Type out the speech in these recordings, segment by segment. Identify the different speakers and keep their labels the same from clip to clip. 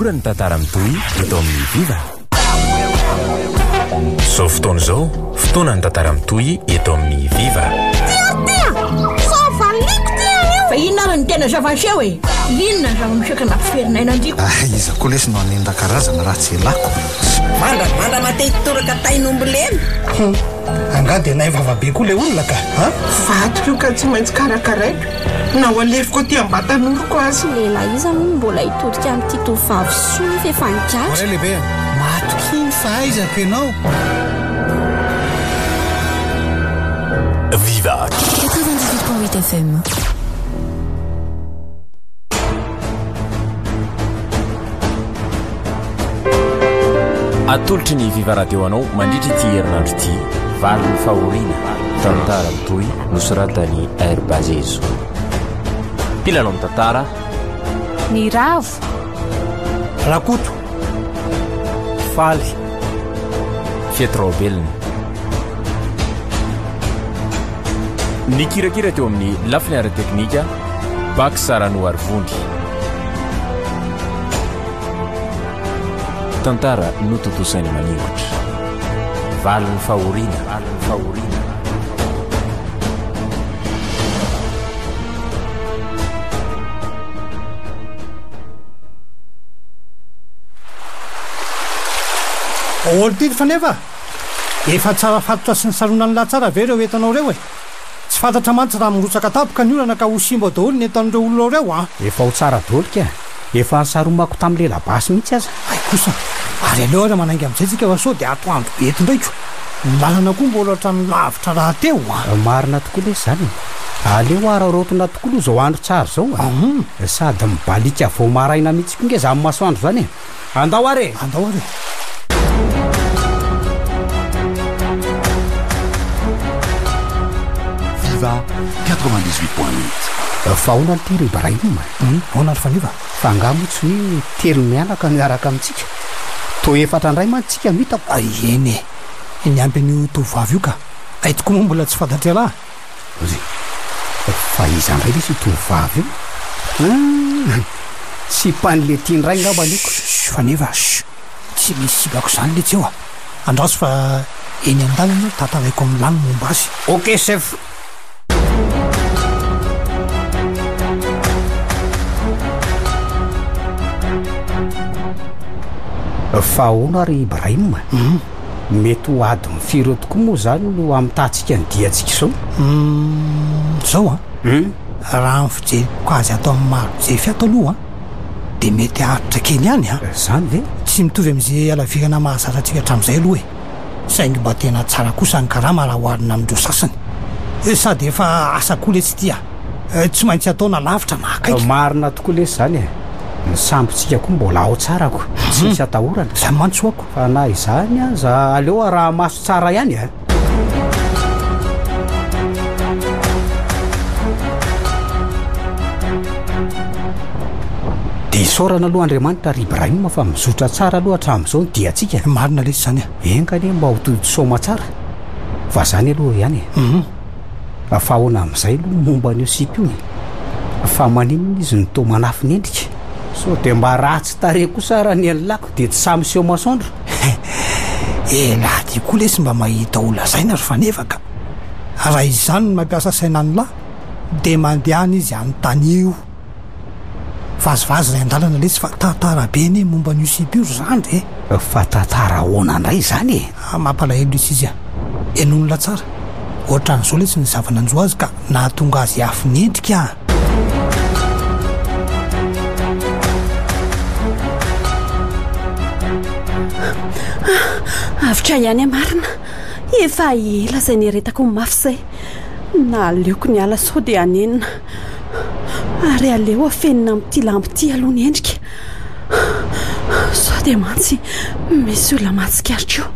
Speaker 1: Ora ny tantara mitohy eto amin'ny Viva. Izao fotoana izao, fotoana ny tantara mitohy eto amin'ny Viva.
Speaker 2: Tia tia! Sao valiako ty anio!
Speaker 3: Fa inona ary no tena zava-niseho e? Inona ny zava-miseho ka nampiferinaina an-dry ko?
Speaker 4: Ah, iza koa lesy no hanenda karazana raha tsy elako?
Speaker 5: Vandravandra te hitoraka tain'omby lena.
Speaker 6: Hum, angaha dia nahay vava be koa ilay olona ka, an?
Speaker 7: Vadiko io ka tsy maintsy karakaraiko na ho alefiko aty am-batan'oroko aza.
Speaker 8: Lehilahy iza moa no mbola hitodika amin'ity tovovavy soa nefa efa nigadra?
Speaker 4: Oray lehibe a! Matokia ny fahaizako ianao.
Speaker 1: Viva.
Speaker 9: 98.8 FM.
Speaker 1: Atolotry ny Viva Radio anao mandritra ity herinandro ity valin'ny fahoriana tantara mitohy nosoratan'i Air Bazezo. Mpilalao ny tantara
Speaker 10: Ny Ravo
Speaker 6: Rakoto Faly
Speaker 1: Fety Raobelina Nikirakira teo amin'ny lafiny ara-teknika Bax Ranoarivony. Tantara notontosaina maningotra. Valin'ny fahoriana. Valin'ny fahoriana.
Speaker 6: Ahoana ity ry Faneva? Efa tsara fatotra sy nisaronan'ny lahy tsara ve ireo entanao ireo e? Tsy fantatra mantsy raha mirotsaka tampoka ny orana ka ho simba daholo ny entan'ireo olona ireo an!
Speaker 11: Efa ho tsara daholo ka! Efa nisaromako tamin'ny lela basy mihitsy aza.
Speaker 6: Hay kosa! Ary aleo ary manainga amin'izay tsika fa sao dia atoandro be eto indray ko! Ny lalana koa mbola ohatran'ny lavitra rahateo an!
Speaker 11: Marina tokoa lesy izany e! Aleo araraotina tokoa aloha izao andro tsara izao a! Sady mibaliaka vao maraina mihitsy koa nge izany masoandro izany e! Andao ary e!
Speaker 6: Andao ary e!
Speaker 12: Viva 98.8.
Speaker 11: Fa ahoana ity ry Ibrahim?
Speaker 6: Hum, ahoana ry Faneva?
Speaker 11: Fa angaha moa tsy hoe telo mianaka no hiaraka amintsika? Toa efatra indray mantsy tsika no hitako.
Speaker 6: Eny e! Niampy an'io tovovavy io ka! Hay tokoa moa mbola tsy fantatr'ialahy.
Speaker 11: Ry, fa iza indray lesy io tovovavy io? Hum, sipan'i Letty indray angamba io ka.
Speaker 6: Shh, Faneva, shh, tsy misy sipako izany letsy eo a! Andraso fa eny an-dalana tantaraiko amin'lah ny momba azy.
Speaker 11: Ok chef! Fa ahoana ary Ibrahim? Mety ho adiny firy eo tokoa moa izany no hamitahantsika ny diantsika izao?
Speaker 6: Humm, izao an!
Speaker 11: Hum?
Speaker 6: Raha ny fijeriko azy ato amin'ny maro-jefy ato aloha an, dia mety haharitra kely ihany an!
Speaker 11: Izany ve?
Speaker 6: Tsy mitovy amin'izay halavirana mahazatra antsika hatramin'izay aloha e! Saingy mba tena tsara kosa ny karama raha oharina amin'ireo sasany. Sady efa asa koa letsy ity an! Tsy maintsy atao na lavitra na akaiky.
Speaker 11: Marina tokoa lesy izany e! Ny sambontsika koa mbola ao tsara ko, tsy misy atahorana.
Speaker 6: Izany mantsy ho'ako.
Speaker 11: Fa na izany aza aleo araha-maso tsara ihany e! Dia isaorana aloha Andriamanitra ry Ibrahim fa mizotra tsara aloha hatramin'izao ny diantsika.
Speaker 6: Marina lesy izany e!
Speaker 11: Enga anie mba ho tody soamatsara fa izany aloha ihany e! Fa ahoana amin'izay aloha momba an'io sipa io e? Fa maninona izy no toa manafina endrika? Sao dia mba ratsy tarehy kosa ara ny an'i lako dia tsy sahy miseho masoandro?
Speaker 6: Elah ty koa lesy mba mahita ho lazaina ry Faneva ka! Raha izany no mampiasa saina an'lah dia mandehana izy anontanio. Vazivazy ilay andalana lesy fa tantara be anie momba an'io sipa io ry zandry e!
Speaker 11: Fa tantara ahoana indray izany e?
Speaker 6: Ah, mampalahelo lesy izy a! Henoin'lah tsara, ohatran'izao lesy ny zava-nanjo azy ka nahatonga azy hiafy endrika a!
Speaker 10: Ah, avotra ihany aho marina. Efa ela izay nieretako mafy izay. Naleoko niala sao dia hanenina. Ary aleo afenina amin'ity lamba ity aloha ny endrika. Sao dia mantsy misy olona mahatsikaritra eo.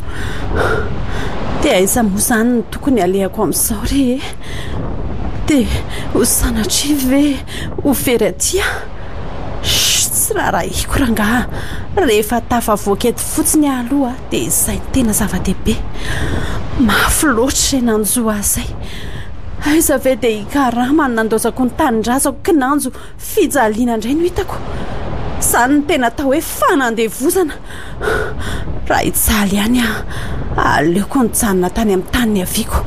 Speaker 10: Dia aiza moa izany no tokony alehako amin'izao re e? Dia ho sanatria ve ho very aty aho? Shh, tsy raharahiako rangaha. Rehefa tafavoaka eto fotsiny aho aloha dia izay no tena zava-dehibe. Mafy loatra izay nanjo ahy izay. Aiza ve dia i Karama no nandaozako ny tanindrazako kinanjo fijaliana indray no hitako. Izany no tena atao hoe fanandevozana. Raha hijaly ihany aho, aleoko nijanona tany amin'ny tany niaviako.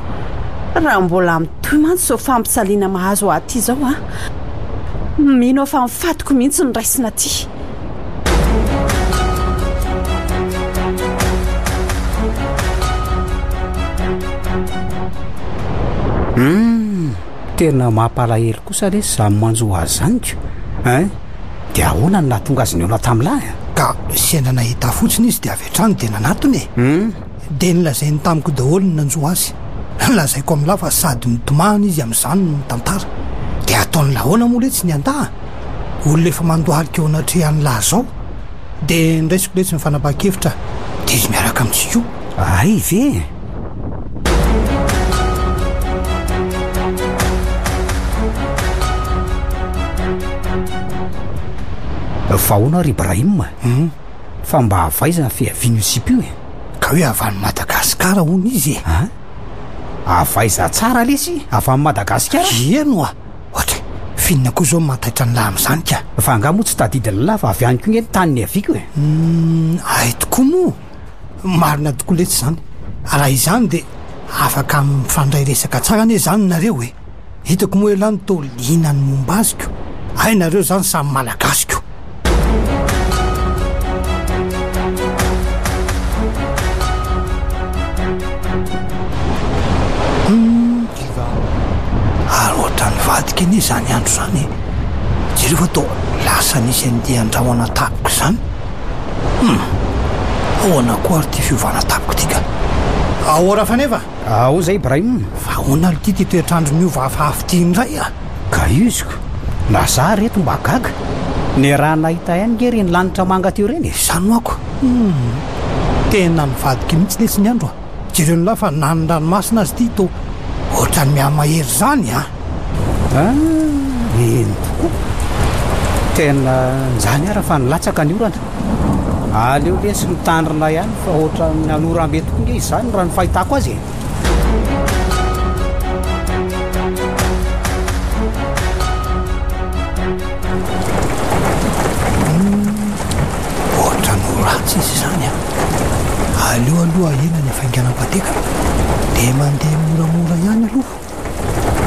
Speaker 10: Raha mbola mitohy mantsy izao fampijaliana mahazo ahy aty izao an, mino aho fa ny fatiko mihitsy no raisina aty.
Speaker 11: Hum, tena mampalahelo kosa lesy izany manjo azy izany ko, hein! Dia ahoana no nahatonga azy nihaona tamin'lah e?
Speaker 6: Ka sendra nahita ahy fotsiny izy dia avy hatrany dia nanatona e!
Speaker 11: Hum.
Speaker 6: Dia nolazainy tamiko daholo ny nanjo azy. Lazaiko amin'lah fa sady mitomany izy amin'izany no mitantara. Dia ataon'lah ahoana moa letsy ny handà? Olona efa mandohalika eo anatrehan'lah zao. Dia ndraisiko letsy ny fanapahan-kevitra dia izy miaraka amintsika io.
Speaker 11: Hay ve? Fa ahoana ry Ibrahim? Fa mba avy aiza ny fiavian'io sipa io e?
Speaker 6: Ka hoe avy any Madagasikara hono izy e.
Speaker 11: An? Avy aiza tsara lesy? Avy any Madagasikara?
Speaker 6: Eny oa! Ohatra e, f'inona koa izao no mahataitra an'lah amin'izany ka?
Speaker 11: Fa angaha moa tsy tadidin'lah fa avy any koa nge ny tany niaviako e?
Speaker 6: Humm, hay tokoa moa! Marina tokoa letsy izany. Raha izany dia afaka mifandray resaka tsara anie izany nareo e! Hitako moa elah no toa liana ny momba azy ko! Hay nareo izany samy malagasy ko! Humm, ary ohatran'ny vadiko anie izany andro izany e! Jereo fa toa lasa nisy andian-drahona tampoka izany. Humm! Ahoana koa ary ity fiovana tampoka ity ka? Ahoana Faneva?
Speaker 11: Ao zay Ibrahim.
Speaker 6: Fa ahoana aloha ity toetr'andro miova hafahafa ity indray a?
Speaker 11: Ka iziko, na za reto mba gaga. Niaraha-nahita ihany nge ireny lanitra manga teo ireny e.
Speaker 6: Izany ho'ako. Humm! Tena nivadika mihitsy lesy ny andro a! Jereo ny lahy fa na ny ranomasina aza ity toa ohatran'ny mihamahery izany a!
Speaker 11: Ah, eny tokoa. Tena njany ara fa nilatsaka ny orana. Aleo lesy mitandrina ihany fa ohatran'ny hanoram-be tokoa nge izany raha ny fahitako azy e.
Speaker 6: Ohatran'ny ho ratsy izy izany an! Aleo aloha ahena ny hafainganam-pandehako dia mandeha moramora ihany aloha.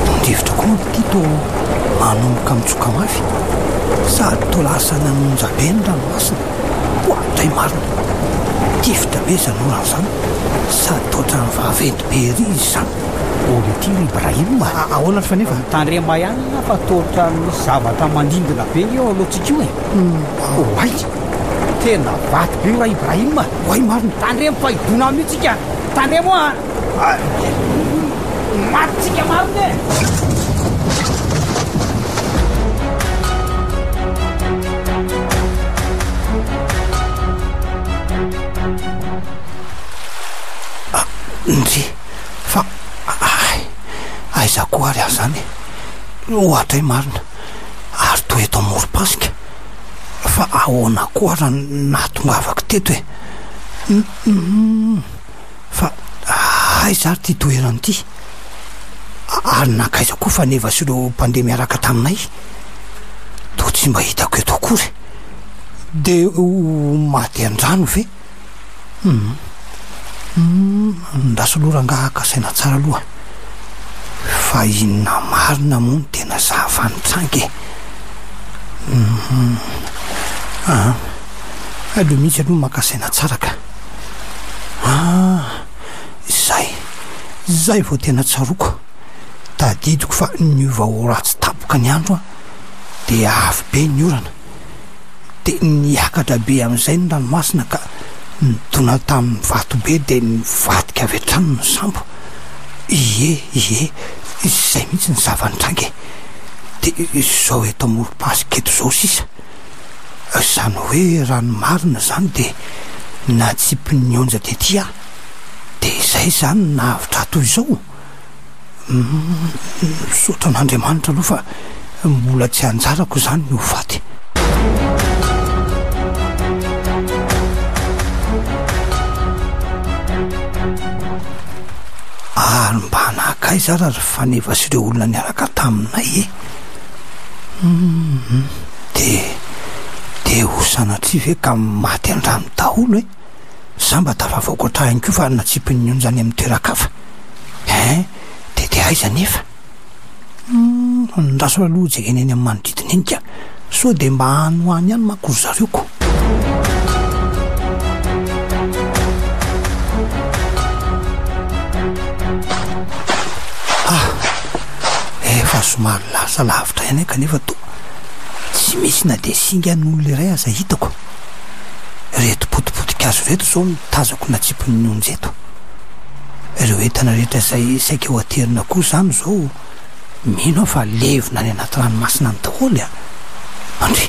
Speaker 6: Ny rivotra koa manko ity toa manomboka mitsoka mafy sady toa lasa nanonja be ny ranomasina. Oadray marina! Tifitra be izany orana izany sady toa ohatran'ny vaventy be ery izy izany.
Speaker 11: Holy ity ry Ibrahim a!
Speaker 6: Ahoana ry Faneva?
Speaker 11: Mitandrema ihany lah fa toa ohatran'ny misy zavatra mandindona be eo alohantsika io e! Oay! Tena vato be io ra Ibrahim a!
Speaker 6: Oay marina!
Speaker 11: Tandremo fa hidona amin'io tsika! Tandremo a! Maty tsika marina e!
Speaker 6: Ah, ndry, fa ay, aiza koa ary aho izany e? Oadray marina, ary toa eto amorom-pasika. Fa ahoana koa ary no nahatongavako teto e? Hum. Fa aiza ary ity toerana ity? Ary nankaiza koa Faneva sy ireo mpandeha miaraka taminay? Toa tsy mba hitako eto akory. Dia ho maty an-drano ve? Hum. Hum, andraso aloha rangaha haka saina tsara aloha. Fa inona marina moa no tena zava-nitranga e? Hum. Ah. Aleo mihitsy aloha maka saina tsara ka. Ah! Izay! Izay vao tena tsaroako. Tadidiko fa niova ho ratsy tampoka ny andro an, dia avy be ny orana. Dia niakatra be amin'izay ny ranomasina ka nidona tamin'ny vatobe dia nivadika avy hatrany ny sambo. Ie, ie, izay mihitsy ny zava-nitranga e! Dia izao eto amorom-pasika eto izao sisa. Izany hoe raha ny marina izany dia natsipin'ny onja tety aho. Dia izay izany no nahavitra ahy toy izao? Humm, misaotra an'Andriamanitra aloha fa mbola tsy anjarako izany ny ho faty. Ary mba nankaiza ary ry Faneva sy ireo olona niaraka taminay e? Humm. Dia, Dia ho sanatria ve ka maty an-drano daholo e? Za mba tafavoaka ohatr'ahiny koa fa natsipin'ny onja any amin'ny toeran-kafa. Hein, dia dia aiza anefa? Humm, andraso aloha jerena eny amin'ny manodidina eny ka. Sao dia mba any ho any ihany manko ry zareo ko. Ah, efa somary lasa lavitra ihany aho kanefa toa tsy misy na dia singan'olona iray aza hitako. Ireto potipotin-kazo ireto izao no tazako natsipin'ny onja eto. Ireo entana rehetra izay saika ho aterina koa izany izao mino aho fa levona any anaty ranomasina any daholo a! Andry!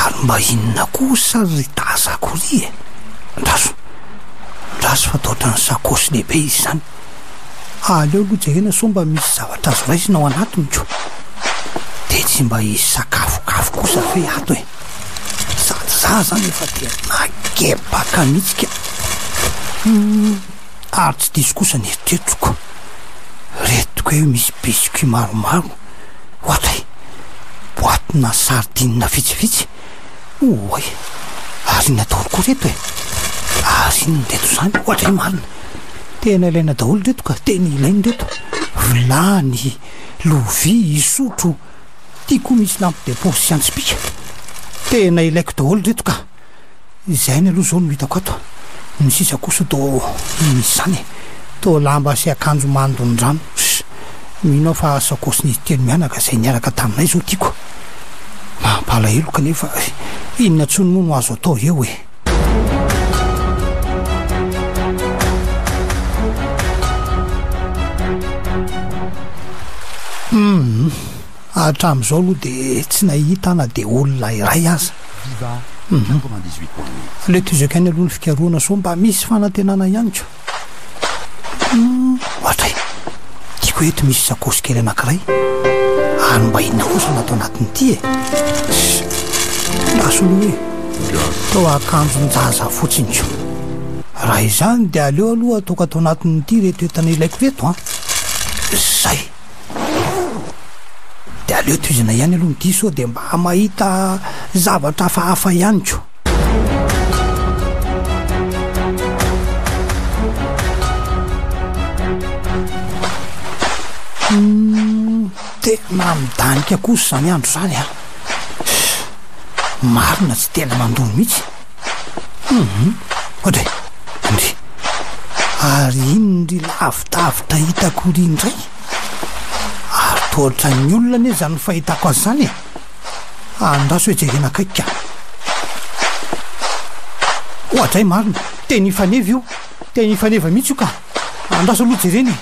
Speaker 6: Ary mba inona kosa ry tazako ry e? Andraso! Andraso fa toa ohatran'ny sakaosy lehibe izy izany. Aleo aloha jerena sao mba misy zavatra azo raisina ao anatiny ko. Dia tsy mba hisy sakafokafo kosa ve ato e? Sady za zany efa tena gebaka mihitsy ka. Humm, ary tsy diso kosa ny eritreritroko. Reto koa misy biscuit maromaro. Ohatray, boatina sardine vitsivitsy. Oay, ary inona daholo koa reto e? Ary inona reto izany? Ohatray marina. Tena ilaina daholo reto ka, tena ilaina reto. Vilany, lovia, sotro. Ty koa misy lampe de poche sy antsipika. Tena ilaiko daholo reto ka. Izay ihany aloha izao no hitako ato. Ny sisa kosa toa misy izany e. Toa lamba sy akanjo mandon-drano. Mino aho fa sakaosin'izy telo mianaka izay niaraka taminay izao tiako. Mampalahelo kanefa inona intsony moa no azo atao eo e. Humm, hatramin'izao aloha dia tsy nahita na dia olona iray aza. Humm, aleo tohizako ihany aloha ny fikarohana sao mba misy fanantenana ihany ko. Humm, ohatray, tiako eto misy sakaosy kely anankiray, ary mba inona kosa no ato anatin'ity e? Lasa aloha e, toa akanjon-jaza fotsiny ko. Raha izany dia aleo aloha ataoko ato anatin'ity ireto entana ilaiko ireto an! Zay! Dia aleo tohizana ihany aloha ny dia sao dia mba mahita zavatra hafahafa ihany ko. Humm, tena midanika kosa izany andro izany an! Marina tsy tena mandoro mihitsy. Humm, ohatry e, ndry. Ary iny ry lavidavitra hitako ry indray? Ary toa ohatran'ny olona anie izany fahitako azy izany e! Andraso hoe jerena akaiky ka. Oadray marina, teny Ifaneva io, teny Ifaneva mihitsy io ka. Andraso aloha jerena e.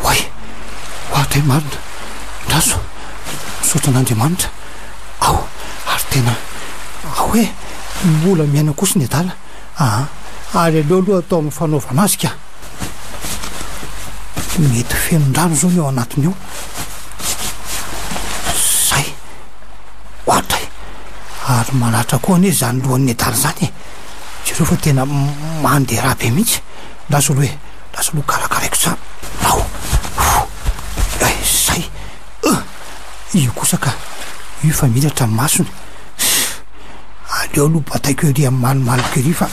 Speaker 6: Oay, oadray marina, andraso, misaotra an'Andriamanitra. Ao, ary tena, ao e, mbola miaina kosa ny adala. Aa, ary aleo aloha atao amin'ny fanaovana azy ka. Mety fenon-drano izao ny ao anatiny ao. Zay. Ohatray. Ary maratra koa anie izany lohan'ny adala izany e. Jereo fa tena mandeha rà be mihitsy. Lasa aloha e. Lasa aloha karakaraiko tsara. Ao. Ay, zay. Uh. Io kosa ka. Io fa miratra ny masony. Aleo aloha bataiko ery amin'ny malomaloka ery fa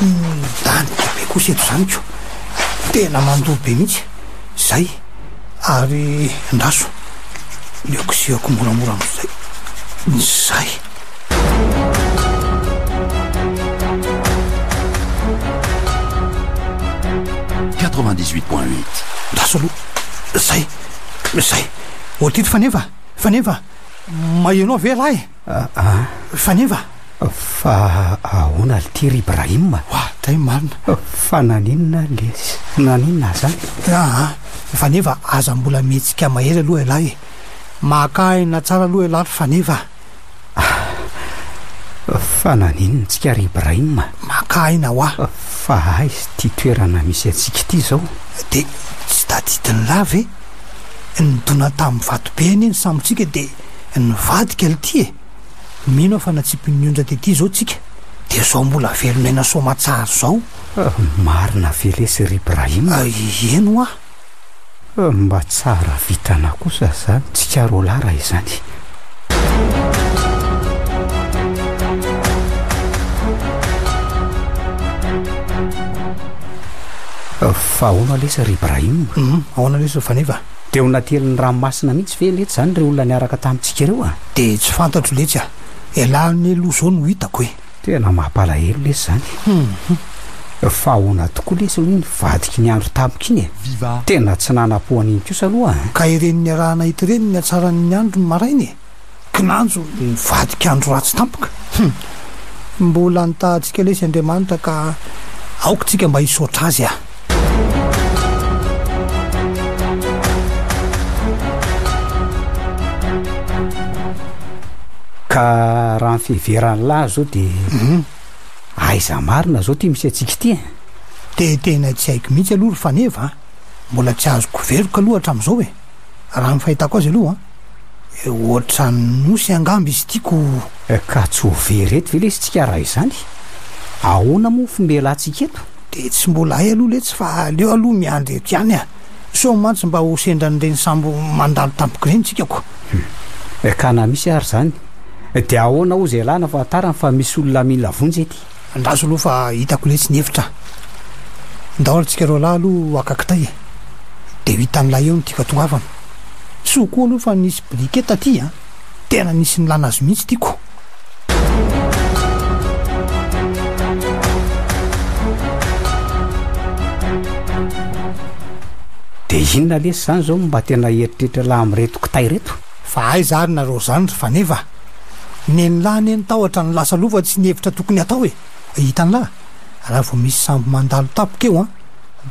Speaker 6: midanika be kosa eto izany ko. Tena mandoro be mihitsy. Zay. Ary andraso. Aleo kosehako moramora amin'izay. Zay. Andraso aloha. Zay. Zay. Ohatry Faneva. Faneva. Maheno ahy ve lahy e?
Speaker 11: Aa.
Speaker 6: Faneva.
Speaker 11: Fa ahoana lty ry Ibrahim?
Speaker 6: Oa, dray marina.
Speaker 11: Fa naninona lesy? Naninona zany?
Speaker 6: Aa, Faneva aza mbola mihetsika mahery aloha ialahy e. Maka aina tsara aloha ialahy ry Faneva
Speaker 11: a. Fa naninona tsika ry Ibrahim?
Speaker 6: Maka aina hoa.
Speaker 11: Fa aiza ity toerana misy antsika ity izao?
Speaker 6: Dia tsy tadidin'lah ve? Nidona tamin'ny vatobe anie ny sambontsika dia nivadika lty e! Mino aho fa natsipin'ny onja tety izao tsika dia zao mbola velon'aina soamatsara zao.
Speaker 11: Marina ve lesy ry Ibrahim?
Speaker 6: Eny hoa.
Speaker 11: Mba tsara vitana kosa zany tsika roalahy raha izany. Fa ahoana lesy ry Ibrahim?
Speaker 6: Hum, ahoana lesy ry Faneva?
Speaker 11: Dia ho natelin'ny ranomasina mihitsy ve letsy izany ireo olona niaraka tamintsika ireo a?
Speaker 6: Dia tsy fantatro letsy a! Elah anie aloha izao no hitako e!
Speaker 11: Tena mampalahelo lesy izany.
Speaker 6: Hum.
Speaker 11: Fa ahoana tokoa lesy aloha iny vadiky ny andro tampoka iny e? Tena tsy nanam-po an'iny kosa aloha a!
Speaker 6: Ka ireny niarahana hita ireny ny hatsaran'ny andro ny maraina e! Kinanjo nivadika andro ratsy tampoka. Hum! Mbola nitahantsika lesy Andriamanitra ka aoka tsika mba hisaotra Azy ah!
Speaker 11: Ka raha ny fiheveran'lah zao de aiza marina zao ty misy antsika ity e?
Speaker 6: De tena tsy haiko mihitsy aloha ry Faneva a! Mbola tsy azoko veroka aloha hatramin'izao e! Raha ny fahitako azy aloha an! Ohatran'ny nosy angamba izy ity ko.
Speaker 11: Ka tsy ho very eto ve lesy tsika raha izany? Ahoana moa ny fomba ialantsika eto?
Speaker 6: Dia tsy mbola hay aloha letsy fa aleo aloha miandry eto ihany a! Sao mantsy mba ho sendran'ireny sambo mandalo tampoka ireny tsika ko.
Speaker 11: Hum. Ka na misy ary izany, dia ahoana hozy ialana fa tarany fa misy olona mila vonjy ety?
Speaker 6: Andraso aloha fa hitako letsy ny hevitra a! Ndao ary tsika roalahy aloha haka kitay e! Dia ho hitan'ilay eo ny tiako hatongavana. Soa koa aloha fa nisy briquet taty a! Tena nisy nilana azy mihitsy ity ko!
Speaker 11: Dia inona lesy izany izao no mba tena eritreritr'lah amin'ireto kitay ireto?
Speaker 6: Fa aiza ary nareo izany ry Faneva a! Nen'lah anie ny tahotra no lasa lova tsy ny hevitra tokony hatao e! Hitan'lah, raha vao misy sambo mandalo tampoka eo an,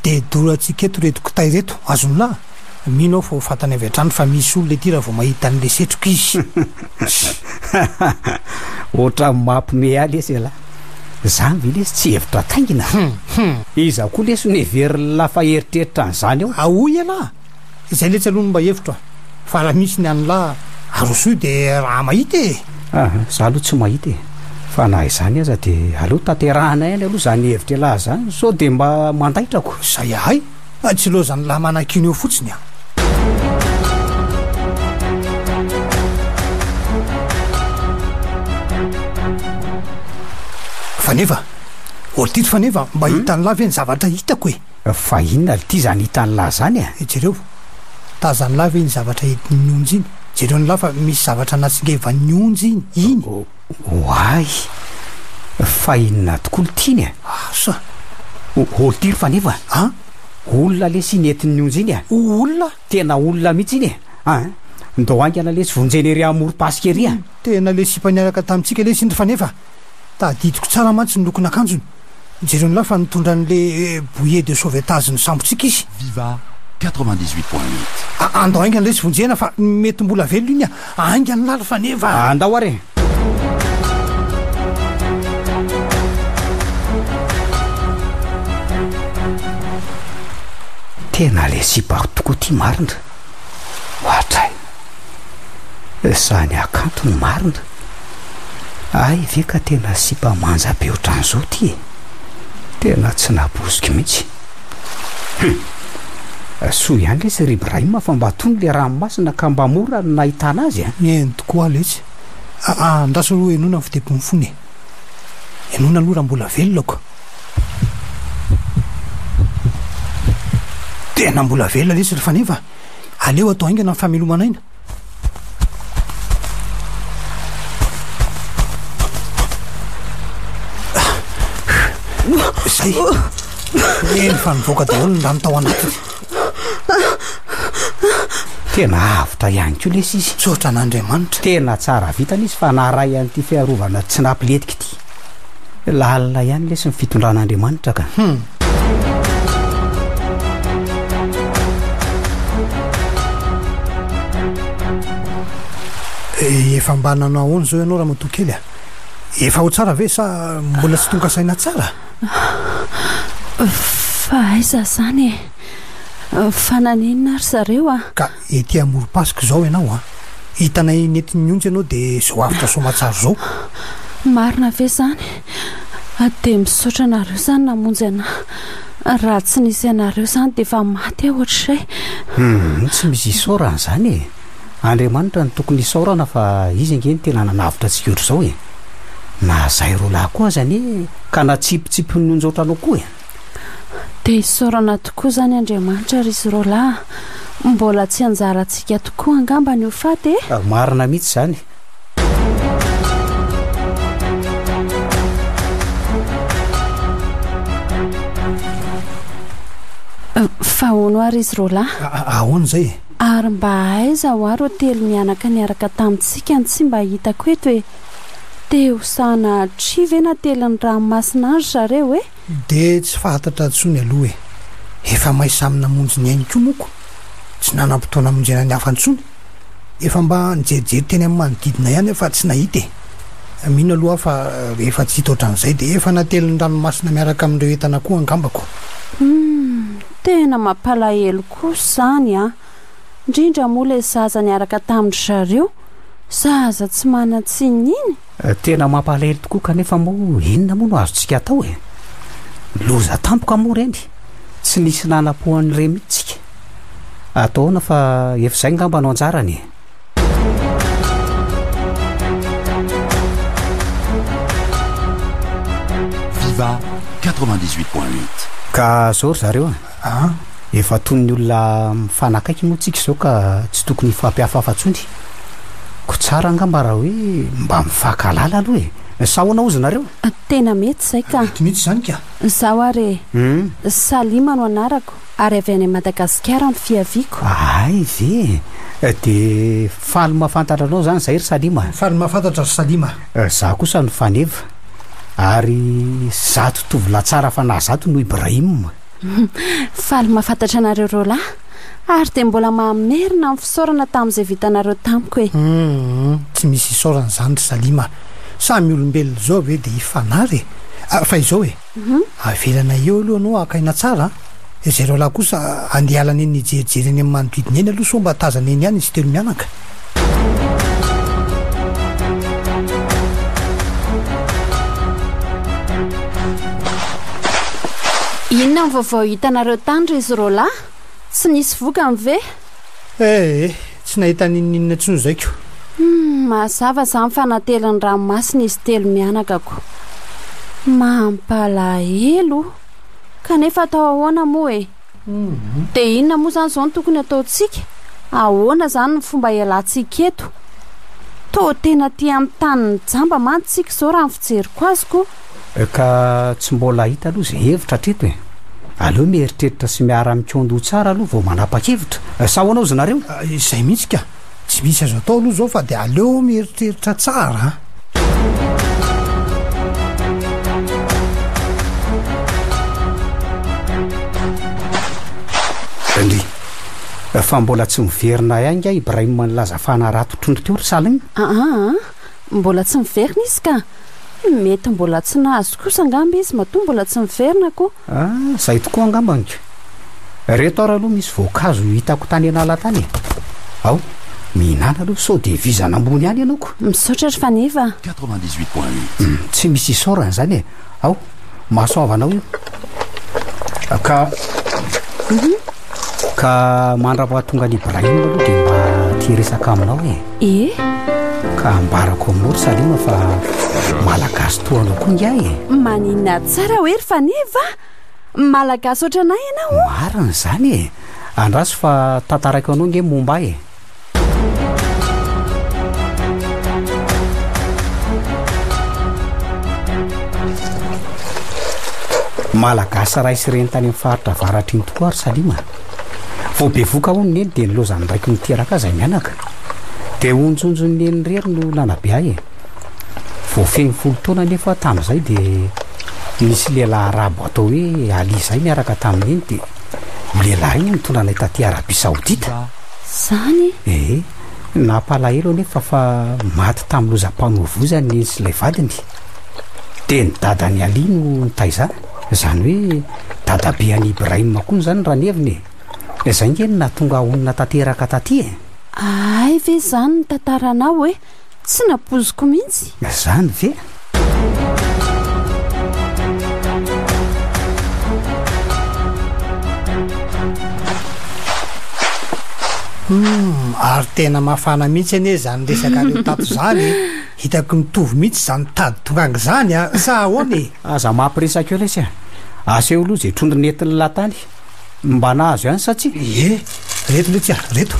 Speaker 6: dia dorantsika eto ireto kitay ireto, azon'lah? Mino aho fa ho fantany avy hatrany fa misy olona ety raha vao mahita an'ilay setroka izy.
Speaker 11: Ohatran'ny mampime ahy lesy ialahy. Zany ve lesy tsy hevitra taingina? Iza koa lesy no heverin'lah fa eritreritra an'izany ao?
Speaker 6: Ahoa ialahy? Izay letsy aloha no mba hevitro a! Fa raha misy ny an'lah arosoy dia raha mahita e!
Speaker 11: Aha, za aloha tsy mahita e! Fa na izany aza dia aleo tanterahana ihany aloha izany hevitr'ialahy izany sao dia mba mandaitra ko!
Speaker 6: Izay ahay! Tsy ilaozan'lah manakiana eo fotsiny a! Faneva, Ortito Faneva, mba hitan'lah ve ny zavatra hitako e?
Speaker 11: Fa inona lty zany hitan'lah zany e?
Speaker 6: Jereo, tazan'lah ve iny zavatra entin'ny onjy iny? Jereo an'lah fa misy zavatra natsingevan'ny onjy iny, iny!
Speaker 11: Oay! Fa inona tokoa lty iny e?
Speaker 6: Asa!
Speaker 11: Olty ry Faneva
Speaker 6: a!
Speaker 11: Olona lesy iny entin'ny onjy iny e!
Speaker 6: Olona?
Speaker 11: Tena olona mihitsy iny e! An! Ndao haingana lesy vonjena ery amorom-pasika ery a!
Speaker 6: Tena le sipa niaraka tamintsika lesy iny ry Faneva! Tadidiko tsara mantsy ny lokon'akanjony. Jereo ny lahy fa nitondra an'le bouillet de sauvetage ny sambontsika izy.
Speaker 12: Viva 98.8.
Speaker 6: Andao haingana lesy vonjena fa mety mbola velona iny a! Haingana lahy ry Faneva a!
Speaker 11: Andao ary e! Tena le sipa tokoa ty marina. Ohatray. Zany hakanto no marina. Hay ve ka tena sipa manja be otran'izao ty e! Tena tsy nabosiko mihitsy. Hum! Soa ihany lesy ry Ibrahim fa mba tony le ranomasina ka mba mora ny nahitana azy a!
Speaker 6: Eny tokoa letsy. Aa andraso aloha henoina ny fitepon'ny fony e! Henoina aloha raha mbola velona ko! Tena mbola velona lesy ry Faneva a! Aleo atao haingana ny famelomana aina. Zay. Eny fa nivoaka daholo ny rano tao anatiny.
Speaker 11: Tena avotra ihany koa lesy izy.
Speaker 6: Misaotra an'Andriamanitra.
Speaker 11: Tena tsara vitana izy fa naharay an'ity fiarovana tsy nampilentika ity. Lalina ihany lesy ny fitondran'Andriamanitra ka.
Speaker 6: Hum. Efa mba nanao ahoana izao ianao ramatoa kely a? Efa ao tsara ve sa mbola tsy tonga saina tsara?
Speaker 10: Fa aiza izany e? Fa naninona ary zareo a?
Speaker 6: Ka ety amorom-pasika izao ianao a! Hitanay nentin'ny onja ianao dia izao avotra soamatsara izao.
Speaker 10: Marina ve izany? Dia misaotra anareo izany namonjy anà. Raha tsy nisy anareo izany dia efa maty aho ohatr'izay.
Speaker 11: Hum, tsy misy isaorana izany e! Andriamanitra no tokony hisaorana fa Izy ange no tena nanavotra antsika ohatr'izao e! Na izahay roalahy koa aza anie ka natsipitsipin'ny onja ohatranao koa e!
Speaker 10: Dia isaorana tokoa izany Andriamanitra ry izy roalahy a! Mbola tsy anjarantsika tokoa angamba ny ho faty e!
Speaker 11: Marina mihitsy izany.
Speaker 10: Fa hono ary izy roalahy?
Speaker 6: Ahoana izay e?
Speaker 10: Ary mba aiza hoa ireo telo mianaka niaraka tamintsika no tsy mba hitako eto e? Te ho sanatria ve natelin'ny ranomasina any ry zareo e?
Speaker 6: Dia tsy fantatra intsony aloha e! Efa may samy namonjy ny ainy koa moa ko! Tsy nanam-potoana hamonjena ny hafa intsony! Efa mba nijerijery teny amin'ny manodidina ihany aho fa tsy nahita e! Mino aloha aho fa rehefa tsy hita ohatran'izay dia efa natelin'ny ranomasina miaraka amin'ireo entana koa angamba ko!
Speaker 10: Humm! Tena mampalahelo kosa izany an! Indrindra moa ilay zaza niaraka tamin-dry zareo, zaza tsy manan-tsiny iny!
Speaker 11: Tena mampalahelo tokoa kanefa moa inona moa no azontsika atao e? Loza tampoka moa ireny, tsy nisy nanam-po an'ireny mihitsy tsika. Atao ahoana fa efa izay ngamba no anjarany e.
Speaker 12: Viva 98.8.
Speaker 11: Ka zao ry zareo a! Efa toy ny olona mifanakaiky moa tsika izao ka tsy tokony hifampihafahafa intsony. Ko tsara angamba raha hoe mba mifankahalala aloha e! Sa ahoana hozy nareo?
Speaker 10: Tena mety izay ka!
Speaker 6: Mety mihitsy izany ka!
Speaker 10: Izaho ary e! Salima no anarako ary avy any Madagasikara no fiaviako.
Speaker 11: Hay ve e! Dia faly mahafantatra anao izany izahay ry Salima a!
Speaker 6: Faly mahafantatra ry Salima
Speaker 11: a! Izaho kosa no Faneva ary zato tovolahy tsara fanahy zato no Ibrahim.
Speaker 10: Faly mahafantatra anareo roalahy ary dia mbola mamerina ny fisaorana tamin'izay vitanareo tamiko e.
Speaker 6: Humm, tsy misy isaorana izany ry Salima a! Samy olombelona izao ve dia hifanary e! Fa izao e, avelana eo aloha ianao haka aina tsara a! Izay roalahy kosa andeha hialana eny hijerijery eny amin'ny manodidina eny aloha sao mba tazana eny ihany izy telo mianaka.
Speaker 10: Inona ny vaovao hitanareo tany ry izy roalahy? Tsy nisy vokany ve?
Speaker 6: Eh eh, tsy nahita n'inon'inona intsony izay ko.
Speaker 10: Humm, mazava izany fa natelin'ny ranomasina izy telo mianaka ko. Mampalahelo. Kanefa atao ahoana moa e? Dia inona moa izany izao no tokony hataontsika? Ahoana izany ny fomba hialantsika eto? Toa tena aty amin'ny tanin'ny jamba mantsy isika izao raha ny fijeriko azy ko!
Speaker 11: Ka tsy mbola hita aloha izay hevitra hatreto e! Aleo mieritreritra sy miara-mikaon-doha tsara aloha vao manapa-kevitra. Sa ahoana hozy nareo?
Speaker 6: Izay mihitsy ka! Tsy misy azo atao aloha izao fa dia aleo mieritreritra tsara a!
Speaker 11: Ndry! Fa mbola tsy miverina ihany nga Ibrahim nilaza fa hanarato trondro teo ry Salim?
Speaker 10: Aa! Mbola tsy miverina izy ka! Mety mbola tsy nahazo kosa angamba izy matoa mbola tsy miverina ko!
Speaker 11: Ah, zay tokoa angambany ko. Reto ary aloha misy voankazo hitako tany an'ala tany e. Ao, mihinàna aloha sao dia vizana ambony ihany ianao ko.
Speaker 10: Misaotra ry Faneva a.
Speaker 12: 98.8.
Speaker 11: Tsy misy isaorana izany e. Ao, mahasoava anao io. Ka, ka mandra-pahatonga an'i Ibrahim aloha dia mba te hiresaka aminao e.
Speaker 10: E?
Speaker 11: Ka ambarako aminao ry Salima fa Malagasy toa anao koa ingahy e!
Speaker 10: Maninona tsara hoe ry Faneva a! Malagasy ohatran'ahy ianao o!
Speaker 11: Marina izany e! Andraso fa tantaraiko anao ange momba ahy e! Malagasy ray sy reny tany amin'ny faritra avaratra iny tokoa aho ry Salima a! Vao bevoka hono neny dia nilaozan'ny raiko niteraka ahy izay mianaka. Dia onjonjon'i neny irery no nanabe ahy e. Vao feno folo taona anefa aho tamin'izay dia nisy lehilahy arabo atao hoe Ali izay niaraka tamin'i neny dia io lehilahy io no nitondra anay taty Arabie Saoudite.
Speaker 10: Izany?
Speaker 11: Ee. Nampalahelo anefa fa maty tamin'ny lozam-pamoivoizana i neny sy ilay vadiny. Dia ny dadan'i Ali no nitaiza ahy. Izany hoe dadabe an'i Ibrahim koa izany raha ny heviny e. Izay nge no nahatonga ahy honina tanteraka taty e.
Speaker 10: Hay ve izany ny tantaranao e! Tsy nampoiziko mihitsy.
Speaker 11: Izany ve?
Speaker 6: Humm, ary tena mafana mihitsy anie izany resakareo tato izany e! Hitako mitovy mihitsy izany tady tonganga izany a! Sa ahoana e?
Speaker 11: Aza mampiresaka eo lesy a! Aseho aloha izay trondro nentin'ny lahy tany. Mba nahazo ihany sa tsia?
Speaker 6: Ie, reto letsy a, reto.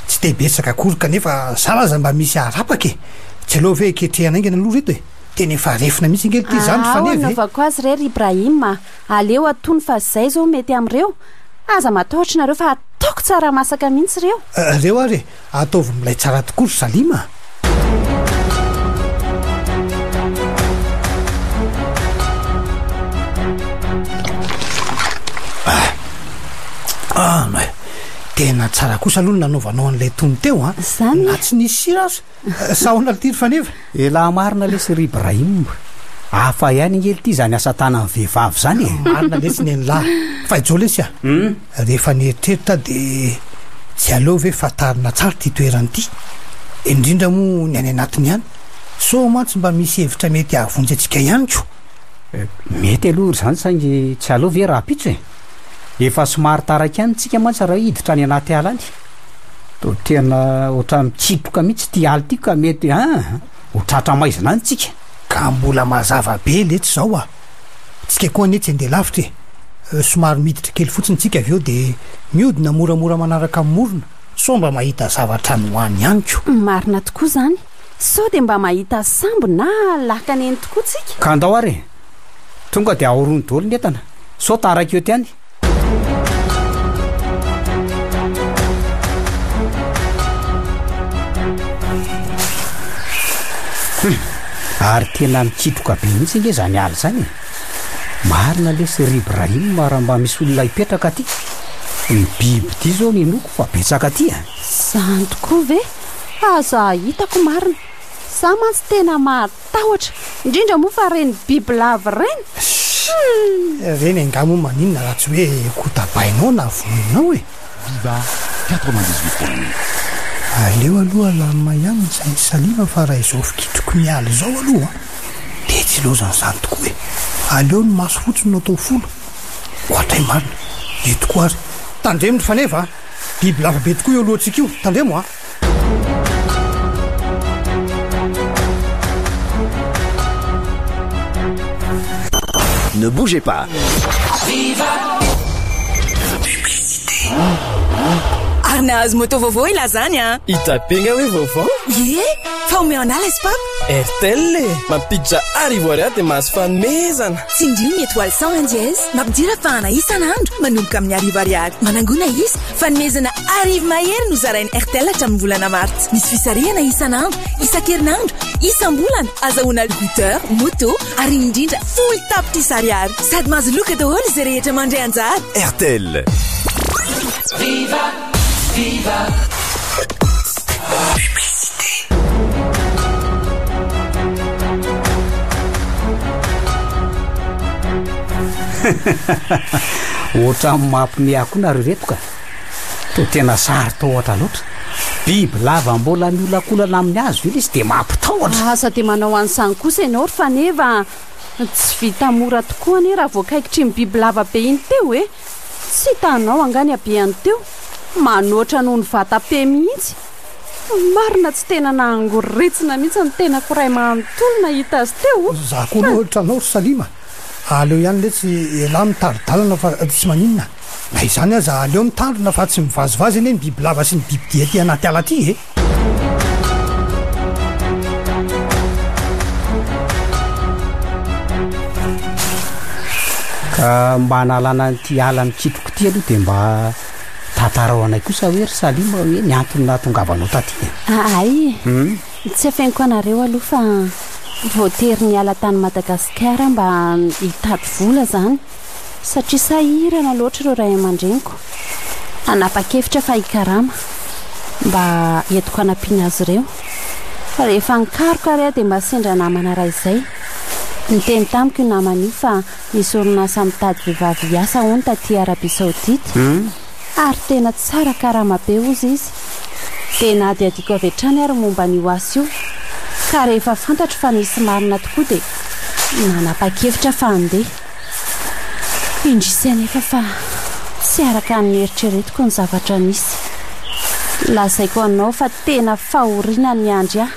Speaker 6: Tsy dia betsaka akory kanefa zara aza mba misy harapaka e. Tsy aleo ve ketrehana haingana aloha reto e? Tena efa refina mihitsy ange ity zany ry
Speaker 10: Ao
Speaker 6: Faneva e.
Speaker 10: anaovako azy re ry Ibrahim a! Aleo atony fa zay zao mety amin'ireo. Aza matahotra nareo fa ataoko tsara masaka mihitsy ireo.
Speaker 6: Reo ary e, ataovy milay tsara tokoa ry Salim a! Ah, mais tena tsara kosa aloha ny nanaovanao an'ilay tono teo an!
Speaker 10: Zany
Speaker 6: Na tsy nisy sira aza. Sa ahoana ry Faneva?
Speaker 11: Elah marina lesy ry Ibrahim. Hafa ihany ange lty izany asa tanan'ny vehivavy izany e.
Speaker 6: Marina lesy nen'lah. Fa izao lesy a. Rehefa nieritreritra aho dia tsy aleo ve fantarina tsara ity toerana ity? Indrindra moa ny any anatiny any. Sao mantsy mba misy hevitra mety hahavonjy antsika ihany ko.
Speaker 11: Mety aloha ry izany saingy tsy aleo ve rahampitso e? Efa somary taraiky ihany tsika mantsy raha hiditra any anaty ala any. Toa tena ohatran'ny mikitroka mihitsy ity ala ity ka mety an! Ho tratra maizina any tsika.
Speaker 6: Ka mbola mazava be letsy izao a! Tsika koa anie tsy handeha lavitra e! Somary miditra kely fotsiny tsika avy eo dia mihodina moramora manaraka ny morona sao mba mahita zavatra any ho any ihany ko!
Speaker 10: Marina tokoa izany! Sao dia mba mahita sambo na lakana eny tokoa tsika?
Speaker 11: Ka andao ary e! Tonga dia ahorony daholo ny entana sao taraiky eo ty any. Hum! Ary tena mikitroka be mihitsy ange izany ala izany e! Marina lesy ry Ibrahim raha mba misy olona hipetraka aty. Ny bibidia izao no inoako fa betsaka aty a!
Speaker 10: Izany tokoa ve? Aza hitako marina. Za mantsy tena matahotra, indrindra moa fa reny bibilava ireny.
Speaker 6: Humm! Ireny angaha moa maninona raha tsy hoe kotabainao na vonoinao e!
Speaker 12: Viva 98.8.
Speaker 6: Aleo aloha alamina ihany ny sain'i Salima fa raha izao fikitroky ny ala izao aloha dia tsy ilaozan'izany tokoa e! Aleo ny maso fotsiny no atao folo. Ohatray marina! Io tokoa ary! Tandremo ry Faneva a! Bibilava be tokoa io alohantsika io! Tandremo a!
Speaker 13: Ne bougez pas.
Speaker 9: Viva Publicité. Ary nahazo moto vaovao i Lazany a.
Speaker 14: Hita be nga hoe vaovao?
Speaker 9: Ie, fa omeo anah ilay spap.
Speaker 14: Airtel e, mampiditra arivo ariary dia mahazo fanomezana.
Speaker 9: Tsindrio ny étoile 101 dièse, mampidira fahana isan'andro manomboka amin'ny arivo ariary. Manangona isa, fanomezana arivo mahery no zarain'ny Airtel hatramin'ny volana martsa. Misy fisarihana isan'andro, isan-kerinandro, isam-bolana, azahoana routeur, moto ary indrindra folo tapitrisa ariary. Sady mahazo loka daholo izay rehetra mandray anjara.
Speaker 13: Airtel.
Speaker 9: Viva, viva. Publicité.
Speaker 11: Ohatran'ny mampime ahy koa nareo reto ka. Toa tena saro-tahotra loatra. Biby lava mbola miolakolana amin'ny hazo ve lesy dia mampitahotra.
Speaker 10: Aza dia manao an'izany kosa ianao ry Faneva a! Tsy vita mora tokoa anie raha voakaikitr'iny biby lava be iny teo e! Tsy hitanao angaha ny habehany teo? Manoatra noho ny vata-pe mihitsy! Marina tsy tena nahangoritsina mihitsy ny tenako iray manontolo nahita azy teo.
Speaker 6: Za koa aloha ohatranao ry Salima. Aleo ihany letsy elah mitari-dalana fa tsy maninona. Na izany aza aleo mitandrina fa tsy mivazivazy anie ny bibilava sy ny bibidia aty anaty ala aty e!
Speaker 11: Ka mba hanalana an'ity ala mikitroka ity aloha dia mba tantarao anay kosa hoe ry Salima hoe ny antony nahatongavanao taty e.
Speaker 10: Ahay e! Tsy afeniko anareo aloha fa voatery niala tany Madagasikara mba hitady vola izany satria sahirana loatra ireo ray aman-dreniko. Nanapa-kevitra fa hikarama mba entiko hanampiana azy ireo. Fa rehefa nikaroka ary aho dia mba sendra namana iray izay. Niteny tamiko io namana io fa misy orinasa mitady vehivavy hiasa hono taty Arabie Saoudite. Ary tena tsara karama be hozy izy. Dia nahadihadiako avy hatrany ary momba an'io asa io. Ka rehefa fantatro fa nisy marina tokoa dia nanapa-kevitra fa handeha. Indrisy anefa fa tsy araka ny noeritreretiko ny zavatra nisy. Lazaiko anao fa tena fahoriana niandry ahy.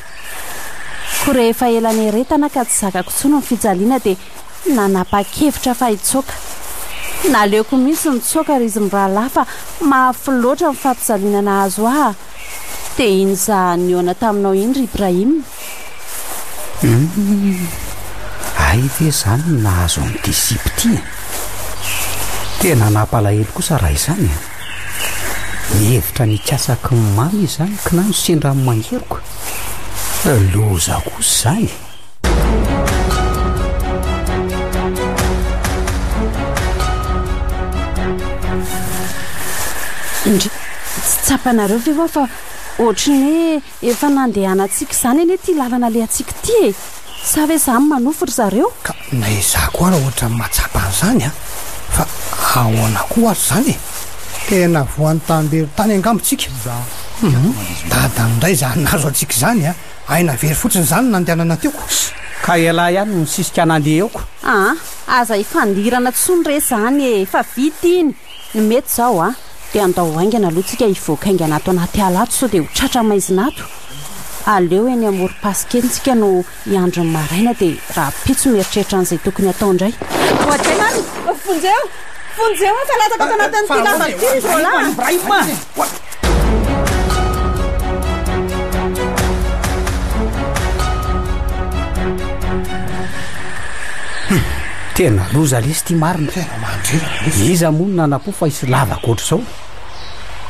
Speaker 10: Koa rehefa ela nieretana ka tsy zakako intsony ny fijaliana dia nanapa-kevitra fa hitsoaka. Naleoko mihitsy nitsoaka ry izy mirahalahy fa mafy loatra ny fampijaliana nahazo ahy. Dia iny za nihaona taminao iny ry Ibrahim.
Speaker 11: Humm, hay ve izany no nahazo an'ity sipa ity e? Tena nampalahelo kosa raha izany e! Nihevitra ny hikatsaky ny mamy izy izany kinanjo sendra ny mangeroka. Loza kosa izany e!
Speaker 10: Ndry, tsy tsapanareo ve hoa fa ohatry ny hoe efa nandehanantsika izany anie ity lalana alehantsika ity e? Sa ve za manofy ry zareo?
Speaker 6: Ka na izaho koa ara ohatran'ny mahatsapa an'izany an! Fa ahoana koa ary izany e? Tena voan'ny tambery tany angamba tsika? Hum, dadany indray izany nahazo antsika izany an! Aina very fotsiny izany no nandehanana teo ko.
Speaker 11: Ka ialahy ihany no nisisika nandeha eo ko.
Speaker 10: Aa, aza ifandirana tsony re zany e, efa vita iny. Ny mety zao a, dia andao haingana aloha tsika hivoaka haingana ato anaty ala ato sao dia ho tratra maizina ato. Aleo eny amorom-pasika eny tsika no hiandry ny maraina dia rahampitso mieritreritra an'izay tokony hatao indray.
Speaker 3: Oadray marina! Vonjeo! Vonjeo aho fa latsaka ato anatin'ity lavaka ity ry roalahy a!
Speaker 11: Tena loza lesy ity marina.
Speaker 6: Tena mandreraka lesy.
Speaker 11: Iza moa no nanapo fa hisy lavaka ohatr'izao?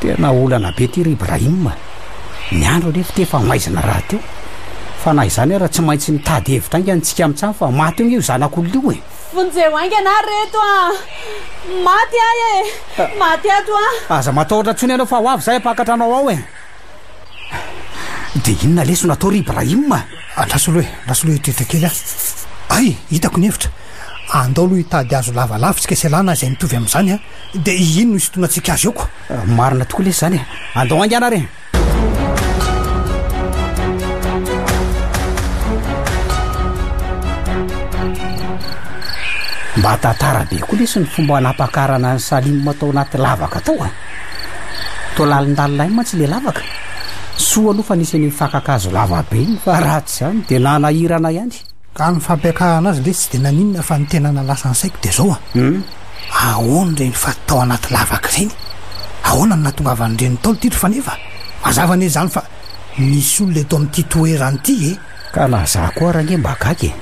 Speaker 11: Tena olana be ity ry Ibrahim a. Ny andro anefa ity efa maizina rahateo. Fa na izany ara tsy maintsy mitady hevitra haingana tsika amin'izany fa maty eo nge io zanak'olona io e.
Speaker 10: Vonjeo haingana ary reto a! Maty aho e! Maty ato aho!
Speaker 11: Aza matahotra intsony ianao fa ho avy izahay hampakatra anao ao e! Dia inona lesy no atao ry Ibrahim a?
Speaker 6: Andraso aloha e! Andraso aloha hieritreritra kely aho. Hay! Hitako ny hevitra. Andao aloha hitady hazo lavalava isika sy ialana izay mitovy amin'izany a! Dia iny no hisintonantsika azy eo ko!
Speaker 11: Marina tokoa lesy izany e! Andao haingana ary e! Mba tantara be koa lesy ny fomba nampakarana an'i Salim tao anaty lavaka tao a! Toa lalindalina ihany mantsy ilay lavaka. Soa aloha fa nisy an'iny fakan-kazo lava be iny fa raha tsy izany dia nanahirana ihany.
Speaker 6: Ka ny fampiakarana azy lesy tsy dia naninona fa ny tena nahalasa ny saiko dia izao a! Ahoana ireny faty tao anaty lavaka ireny? Ahoana no nahatongavan'ireny ntaolo ity ry Faneva? Mazava anie izany fa misy olona eto amin'ity toerana ity e!
Speaker 11: Ka na za koa ary ange mba gaga e!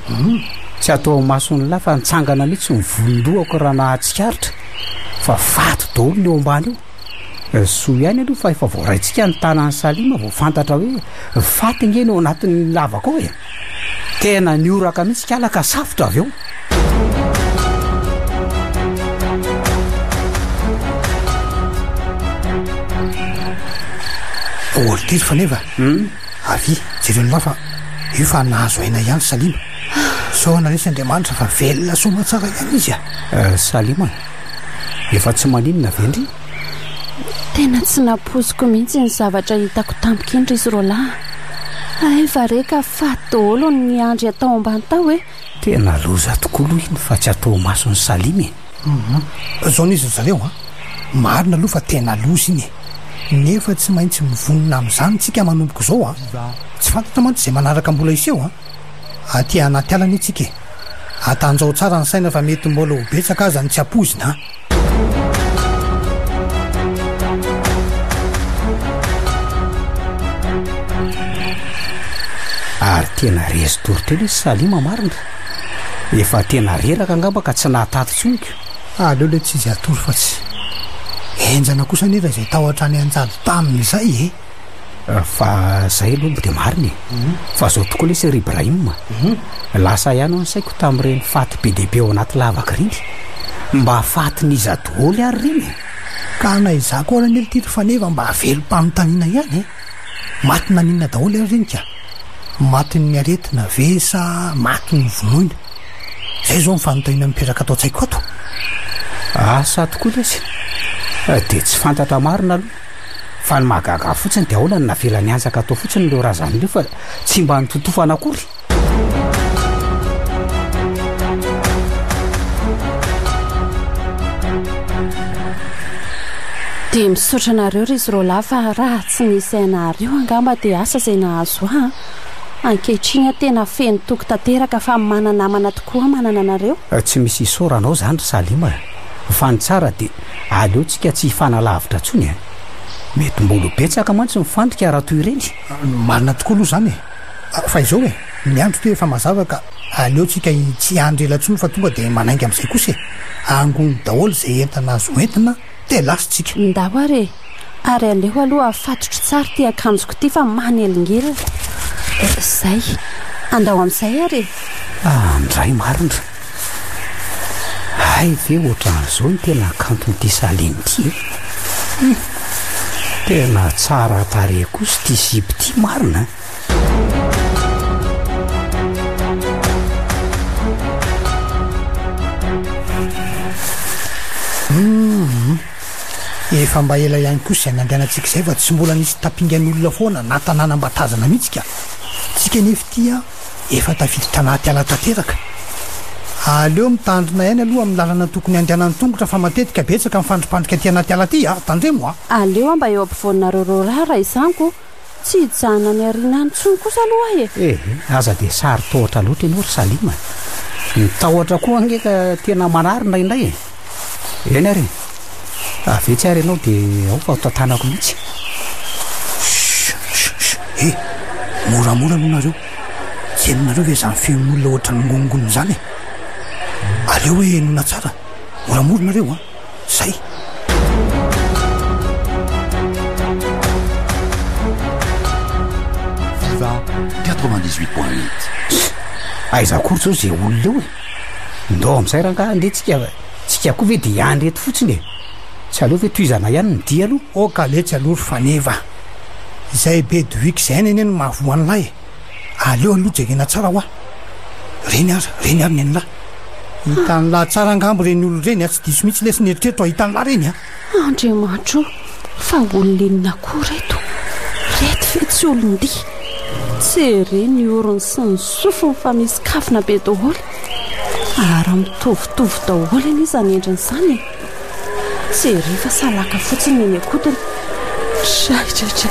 Speaker 11: Tsy atao imason'lah fa nitsangana mihitsy ny volon-dohako raha nahatsikaritra fa faty daholo ny eo ambany eo. Soa ihany aloha fa efa voaraintsika ny tanan'i Salima vao fantatra hoe faty ange ny ao anatin'ny lavaka ao e! Tena nihoraka mihitsy kala ka safotra avy eo.
Speaker 6: Ordir Faneva, hmm? avia, jereo ny lafa, io fa nahazo aina ihany Salima. Sao naresy Andriamanitra fa velona soamatsara ihany izy a.
Speaker 11: Eh, Salima, efa tsy maninona ve ndry?
Speaker 10: Tena tsy nampoiziko mihitsy iny zavatra hitako tampoka iny ry izy roalahy. Hay va re ka faty daholo ny niandry atao ambany tao e!
Speaker 11: Tena loza tokoa aloha iny fa tsy atao mason'i Salim e!
Speaker 6: Hum, zao anie ry zareo an! Marina aloha fa tena loza iny e! Nefa tsy maintsy mivonona amin'izany tsika manomboka izao an! Tsy fantatra mantsy izay manaraka mbola hiseho an! Aty anaty ala anie tsika e! Atanjao tsara ny saina fa mety mbola ho betsaka aza ny tsy ampoizina an!
Speaker 11: Ary tena resy tory teo lesy Salima marina. Efa tena reraka angamba ka tsy nahataty intsony ko.
Speaker 6: Aleo le tsy izy hatory fa tsy. Henjana kosa anefa izay tahotra any anjady taminy izay e!
Speaker 11: Fa zay aloha dia marina e! Fa zao tokoa lesy ry Ibrahim a! Lasa ihany ho'a ny saiko tamin'ireny faty be dia be ao anaty lavaka ireny. Mba fatin'iza daholo ary ireny e?
Speaker 6: Ka na izaho koa ary anie ity ry Faneva mba velom-panontaniana ihany e! Maty naninona daholo ary ireny ka? Matin'ny aretina ve sa maty novonoina? Izay izao ny fanontaniana mipetraka ato an-tsaiko ato.
Speaker 11: Asa tokoa lesy! Dia tsy fantatra marina aloha. Fa ny mahagaga ahy fotsiny dia ahoana no navelany hanjaka tao fotsiny ireo razana ireo fa tsy mba nototofana akory?
Speaker 10: Dia misaotra anareo ry izy roalahy fa raha tsy nisy anareo angamba dia asa izay nahazo ahy an! Ankehitriny aho tena feno toky tanteraka fa mana-namana tokoa aho manana anareo.
Speaker 11: Tsy misy isaoranao izany ry Salima a! Fa ny tsara dia aleo tsika tsy hifanalavitra intsony e. Mety mbola ho betsaka mantsy ny fandrika raha toy ireny.
Speaker 6: Marina tokoa aloha izany e. Fa izao e, ny andro ity efa mazava ka aleo tsika tsy hiandry ela intsony fa tonga dia manainga amin'izay kosa e. Angony daholo izay entana azo entina dia lasa tsika.
Speaker 10: Ndao ary e! Ary aleo aloha afatotro tsara ity akanjoko ity fa manelingelina. Izay. Andao amin'izay ary e!
Speaker 11: Ah, ndray marina. Hay ve ohatran'izao ny tena kanton'ity Salim ity e! Hum! Tena tsara tarehy kosa ity sipa ity marina a!
Speaker 6: Hum! Efa mba ela ihany kosa izay nandehanantsika izay fa tsy mbola nisy tapingan'olona foana na tanàna mba tazana mihitsy ka! Tsika anefa ity an! Efa tafiditra anaty ala tanteraka. Aleo mitandrina ihany aloha amin'ny lalana tokony handehanan'ny tongotra fa matetika betsaka ny fandripandrika aty anaty ala aty a! Tandremo a!
Speaker 10: Aleo aho mba eo ampovoaninareo roa raha raha izany ko! Tsy hijanona any aoriana any intsony kosa aloha aho e!
Speaker 11: Ehe, aza dia saro-tahotra loatra ianao ry Salima a! Ny tahotra koa ange ka tena manary indraindray e! Eny ary e! Avy etsy ary ianao dia ao fa ho tantanako mihitsy.
Speaker 6: Chut chut chut! He! Moramora aloha nareo. Tsy henonareo ve izany feon'olona ohatran'ny ngonongonona izany e? Aleo hoe henoina tsara. Moramora nareo an! Zay!
Speaker 12: Viva 98.8.
Speaker 11: Aiza akory zao ze olona eo e? Ndao amizay rangaha ndeha tsika tsika koa ve de hiandry eto fotsiny e? Tsy aleo ve tohizana ihany ny dia aloha?
Speaker 6: Oka letsy aloha ry Faneva a! Izay be dohiky izay anie no mahavoa an'lah e! Aleo aloha jerena tsara hoa! Reny aza, reny ary nen'lah! Hitan'lah tsara angamba ireny olona ireny a! Tsy diso mihitsy lesy ny eritreritro a! Hitan'lah ireny a!
Speaker 10: Andriamanitra o! Fa olona inona koa reto? Reto ve tsy olon-dia? Jereo ny orony sy ny sofiny fa misy kavina be daholo. Ary mitovitovy daholo anie izany endriny izany e! Jereo fa salaka fotsiny ny eny an-kodiny. Traitraitra!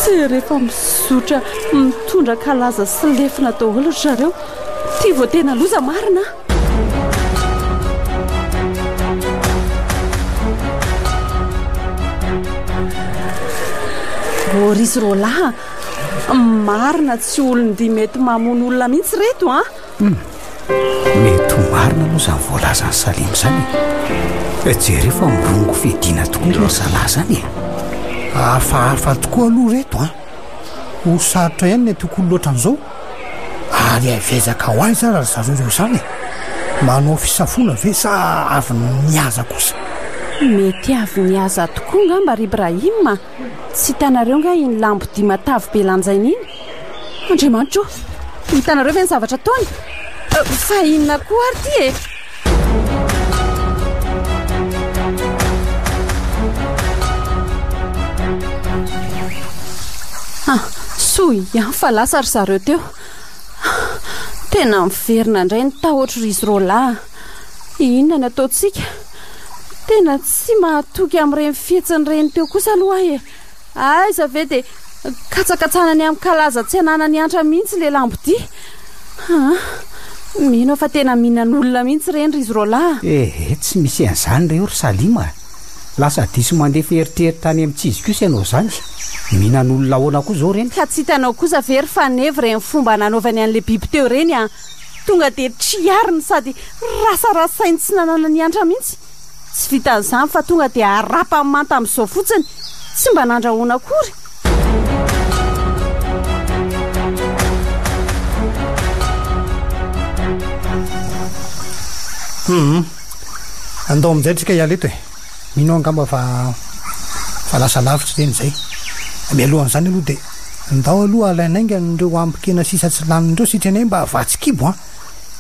Speaker 10: Jereo fa mizotra mitondra kalaza sy lefona daholo ry zareo. Ty vao tena loza marina a! Ô ry izy roalahy a! Marina tsy olon-dia mety mamono olona mihitsy ireto an!
Speaker 11: Hum! Mety ho marina aloha izany voalazan'i Salim izany e! Jereo fa mirongo fiadiana tokoa aloha ry zalahy izany e!
Speaker 6: Hafahafa tokoa aloha ireto an! Ho sarotra ihany ny antoko olona ohatran'izao. Ary avy aiza ka ho aiza ary ry zareo ireo izany e? Manao fisafoana ve sa avy nihaza kosa?
Speaker 10: Mety avy nihaza tokoa angamba ry Ibrahim a! Tsy hitanareo angaha iny lambodia matavy be lanjaina iny? Andriamanitra o! Hitanareo ve ny zavatra ataony? Fa inona koa ary ity e? Ah, soa ihany fa lasa ry zareo teo. Tena miverina indray ny tahotro ry izy roalahy. Inona ny ataontsika? Tena tsy mahatoky amin'ireny fihetsiny ireny teo kosa aloha aho e. Aiza ve dia katsakatsana ny amin'ny kalaza tsy ananany antra mihitsy ilay lambodia. Aa, mino aho fa tena mihinan'olona mihitsy ireny ry izy roalahy a.
Speaker 11: Ehe, tsy misy an'izany re eo ry Salima a. Lasa diso mandefa eritreritra any amin'ny tsy izy kosa ianao izany. Mihinan'olona ahoana koa izao ireny?
Speaker 10: Ka tsy hitanao kosa ve ry Faneva ireny fomba nanaovany an'ilay biby teo ireny a! Tonga dia triariny sady rasarasainy tsy nananany antra mihitsy. Tsy vitan'izany fa tonga dia harapany manta amin'izao fotsiny, tsy mba nandrahoana akory.
Speaker 6: Hum. Andao amin'izay tsika hiala eto e. Mino aho angamba fa fa lasa lavitra ireny izay. Mialohan'izany aloha dia ndao aloha alaina haingana ireo ambin-kena sisa tsy lanin'ireo sitrany mba vatsy kibo an.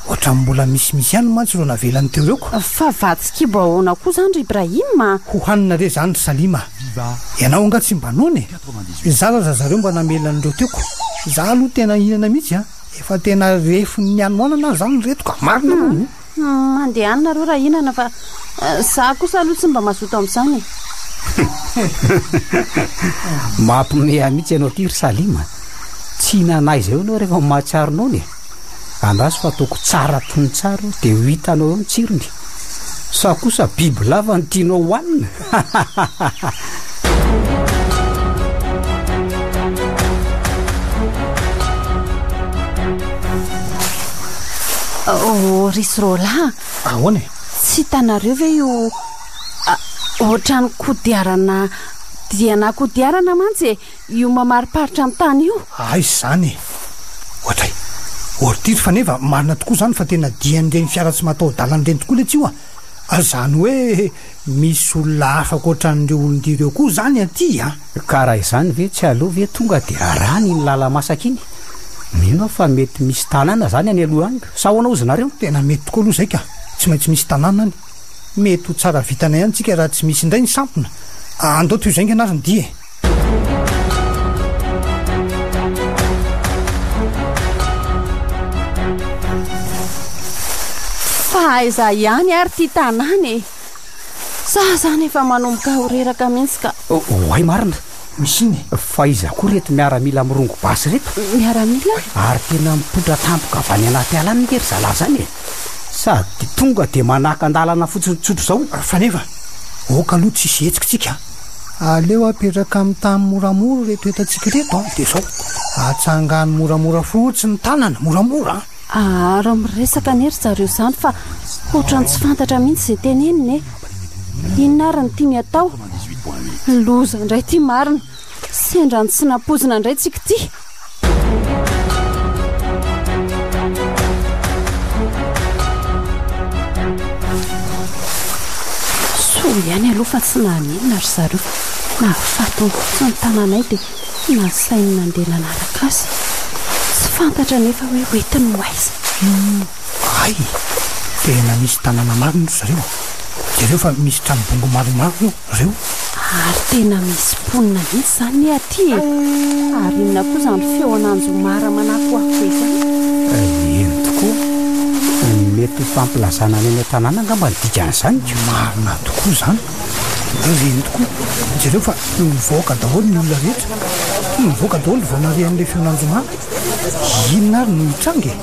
Speaker 6: Ohatran'ny mbola misimisy ihany mantsy ireo navelany teo ireo ko.
Speaker 10: Fa vatsy kibo ahoana koa izany ry Ibrahim a?
Speaker 6: Ho hanina re izany ry Salima a! Ianao angaha tsy mba noana e? Zara aza zareo mba namela an'ireo teo ko. Za aloha tena hihinana mihitsy a! Efa tena refon'ny hanoanana aho izany ry reto ka! Marina aloha o!
Speaker 10: Mandehana nareo raha hihinana fa za kosa aloha tsy mba mazoto amin'izany e!
Speaker 11: Mampiomehy ahy mihitsy ianao ity ry Salima a! Tsy hihinana aiza eo ianao rehefa mahatsiaro noana e! Andraso fa ataoko tsara tono tsara io dia ho hitanao eo ny tsirony. Sa kosa bibilava no tianao hohanina?
Speaker 10: Oh, ry Srola!
Speaker 6: Ahoana e?
Speaker 10: Tsy hitanareo ve io ohatran'ny kodiarana diana kodiarana mantsy e, io mamariparitra ny tany io?
Speaker 6: Aiza izany e? Ohatray. Ordiry fa neva marina tokoa izany fa tena dian'ireny fiara tsy mataho-dalana ireny tokoa letsy io a! Izany hoe misy olona hafa ankoatran'ireo olon-dia ireo koa izany aty a!
Speaker 11: Ka raha izany ve tsy aleo ve tonga dia arahana iny lala-masaka iny? Mino aho fa mety misy tanàna izany any aloha any, sa ahoana hozy nareo?
Speaker 6: Tena mety tokoa aloha izay ka! Tsy maintsy misy tanàna any. Mety ho tsara vintana ihany tsika raha tsy misy indray ny sampona. Andao tohizo haingana ary ny dia e!
Speaker 10: Fa aiza ihany ary ity tanàna e? Za zany efa manomboka ho reraka mihitsy ka.
Speaker 11: Oay marina.
Speaker 6: Misy inona
Speaker 11: e? Fa iza koa ireto miaramila mirongo basy ireto?
Speaker 10: Miaramila?
Speaker 11: Ary tena mipoitra tampoka avy any anaty ala any nge ry zalahy zany e! Sady tonga dia manakan-dalana fotsiny tsotra izao.
Speaker 6: Faneva, aoka aloha tsisy hetsika tsika a! Aleo apetraka amin'ny tany moramora ireto entantsika ireto a! Dia izao, atsangano moramora fotsiny ny tanana, moramora a!
Speaker 10: Ary miresaka anie ry zareo izany fa ohatran'ny tsy fantatra mihitsy izay teneniny e! Inona ary no tiany atao? Loza indray ity marina! Sendra ny tsy nampoizina indray tsika ity! Soa ihany aloha fa tsy naninona ry zareo fa nahafaty ny fotsiny ny tananay dia Nasainy nandeha nanaraka azy. Tsy fantatra anefa hoe hoentiny ho aiza.
Speaker 6: Hay! Tena misy tanàna marina ry zareo a! Jereo fa misy trano bongo maromaro eo reo.
Speaker 10: Ary tena misy mponina mihitsy izany anie aty e! Ary inona koa izany feon'anjomara manakoako be izany?
Speaker 11: Eny tokoa. Mety ho fampilazana any any an-tanàna angamba ny dikan'izany
Speaker 6: ko. Marina tokoa izany. Ireny tokoa. Jereo fa mivoaka daholo ny olona rehetra. Mivoaka daholo vao nare an'ilay feon'anjomara. Inona ary no hitranga e?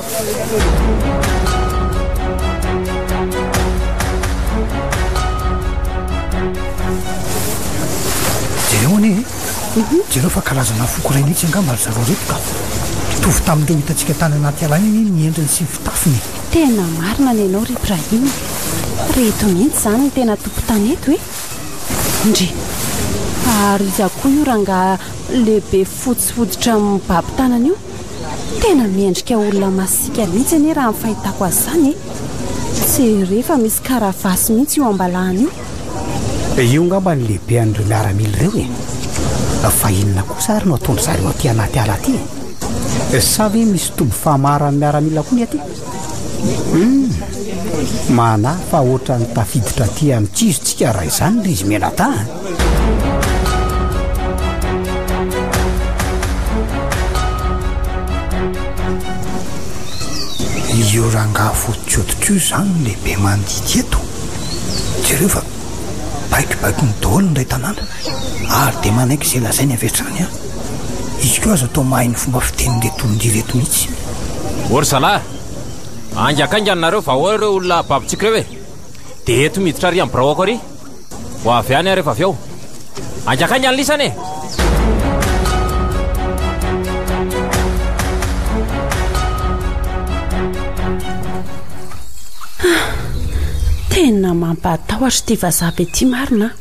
Speaker 6: Jereo anie e. Jereo fa karazana foko iray mihitsy angamba ry zareo ireto ka. Mitovy tamin'ireo hitantsika tany anaty ala iny anie ny endriny sy ny fitafiny e.
Speaker 10: Tena marina ny anao ry Ibrahim. Reto mihitsy izany ny tena tompon-tany eto e! Ndry! Ary iza koa io rangahy lehibe fotsy hoditra mibaby tanana io? Tena miendrika olona masiaka mihitsy anie raha ny fahitako azy izany e! Jereo fa misy karavasy mihitsy io ambalahany io.
Speaker 11: Io angamba ny lehibean'ireo miaramila ireo e! Fa inona kosa ary no ataon-dry zareo aty anaty ala aty e? Sa ve misy toby famaharan'ny miaramila koa ny aty? Hum! Manahy fa ohatran'ny tafiditra aty amin'ny kizo tsika raha izany ry izy mianadahy a!
Speaker 6: Io rangahy fotsy hoditra io izany no lehibe mandidy eto? Jereo fa baikobaikony daholo ny iray tanàna ary dia manaiky izay lazainy avy hatrany an! Izy koa aza toa mahay ny fomba fitenin'ireto olon-dia ireto mihitsy.
Speaker 1: Ô ry zalahy! Haingakaingana nareo fa ao ireo olona babontsika ireo e! Dia eto miditra ary amin'ny biraoko ary! Ho avy any aho rehefa avy eo. Haingakaingana lisany e!
Speaker 10: Tena mampatahotra ity vazaha be ity marina a!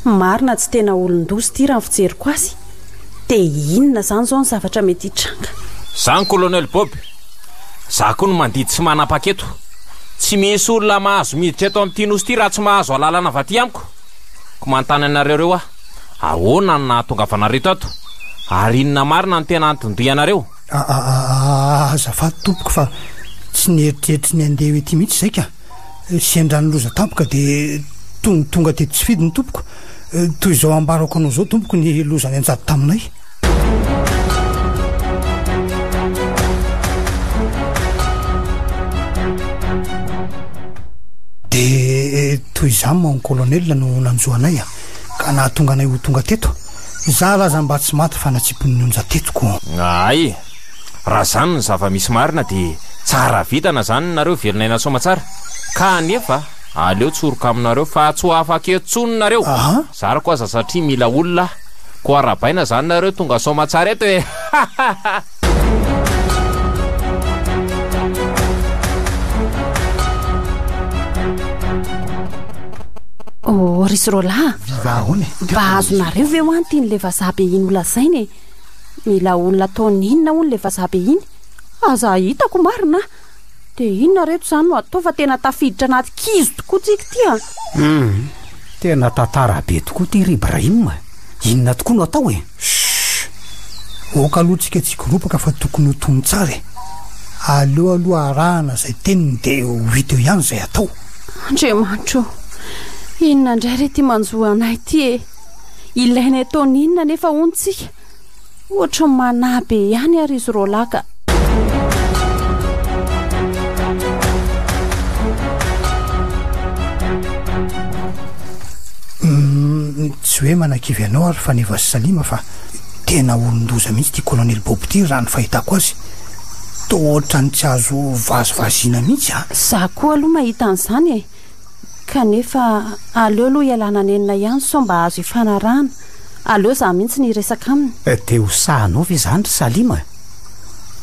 Speaker 10: Marina tsy tena olon-doza ity raha ny fijeriko azy. Dia inona izany izao ny zavatra mety hitranga?
Speaker 1: Zany Colonel Bob, za koa no mandidy sy manapaka eto. Tsy misy olona mahazo miditra eto amin'ity nosy ity raha tsy mahazo alalana avy aty amiko. Koa manontany anareo ireo aho, ahoana no nahatongavanareo tato? Ary inona marina no tena anton-dianareo?
Speaker 6: Azafady tompoko fa tsy nieritreritra ny handeha ho ety mihitsy izay ka. Sendra ny loza tampoka dia tonga teto tsy fidiny tompoko. Toy izao ambarako anao izao tompoko ny loza nianjady taminay. Dia toy izany mon colonel no nanjo anay a, ka nahatonga anay ho tonga teto. Zara aza mba tsy maty fa natsipin'ny onja teto ko.
Speaker 1: Hay, raha zany ny zava-misy marina dia tsara vintana zany nareo velon'aina soamatsara. Ka anefa. Aleo tsoriko aminareo fa tsy ho afaka eto tsony nareo. Zarako aza satria mila olona aho. Koa arahabaina zany nareo tonga soamatsara eto e!
Speaker 10: Oh ry Zrolahy a!
Speaker 6: Viva ahoana e?
Speaker 10: Mba azonareo ve hoa ny tian'ilay vazaha be iny holazaina e? Mila olona ataony inona hono ilay vazaha be iny? Aza hitako marina a! Dia inona reto izany no atao fa tena tafiditra anaty kizo tokoa tsika ity a!
Speaker 11: Hum, tena tantara be tokoa ity ry Ibrahim a! Inona tokoa no atao e?
Speaker 6: Shh! Aoka aloha tsika tsy hikoropaka fa tokony ho tony tsara e! Aleo aloha arahana izay teniny dia ho hita eo ihany izay atao.
Speaker 10: Andriamanitra ô! Inona indray re ity manjo anay ity e? Ilainay ataony inona anefa hono tsika? Ohatry ny manahy be ihany ary izy roalahy ka.
Speaker 6: Tsy hoe manakivy anao ary Faneva sy Salima fa tena olon-doza mihitsy ity Colonel Bob ity raha ny fahitako azy. Toa ohatran'ny tsy azo vazivaziana mihitsy a!
Speaker 10: Za koa aloha mahita an'izany e! Kanefa aleo aloha ialana nenina ihany sao mba azo ifanarahana. Aleo za mihitsy ny hiresaka aminy.
Speaker 11: Dia ho sahanao ve izany ry Salima?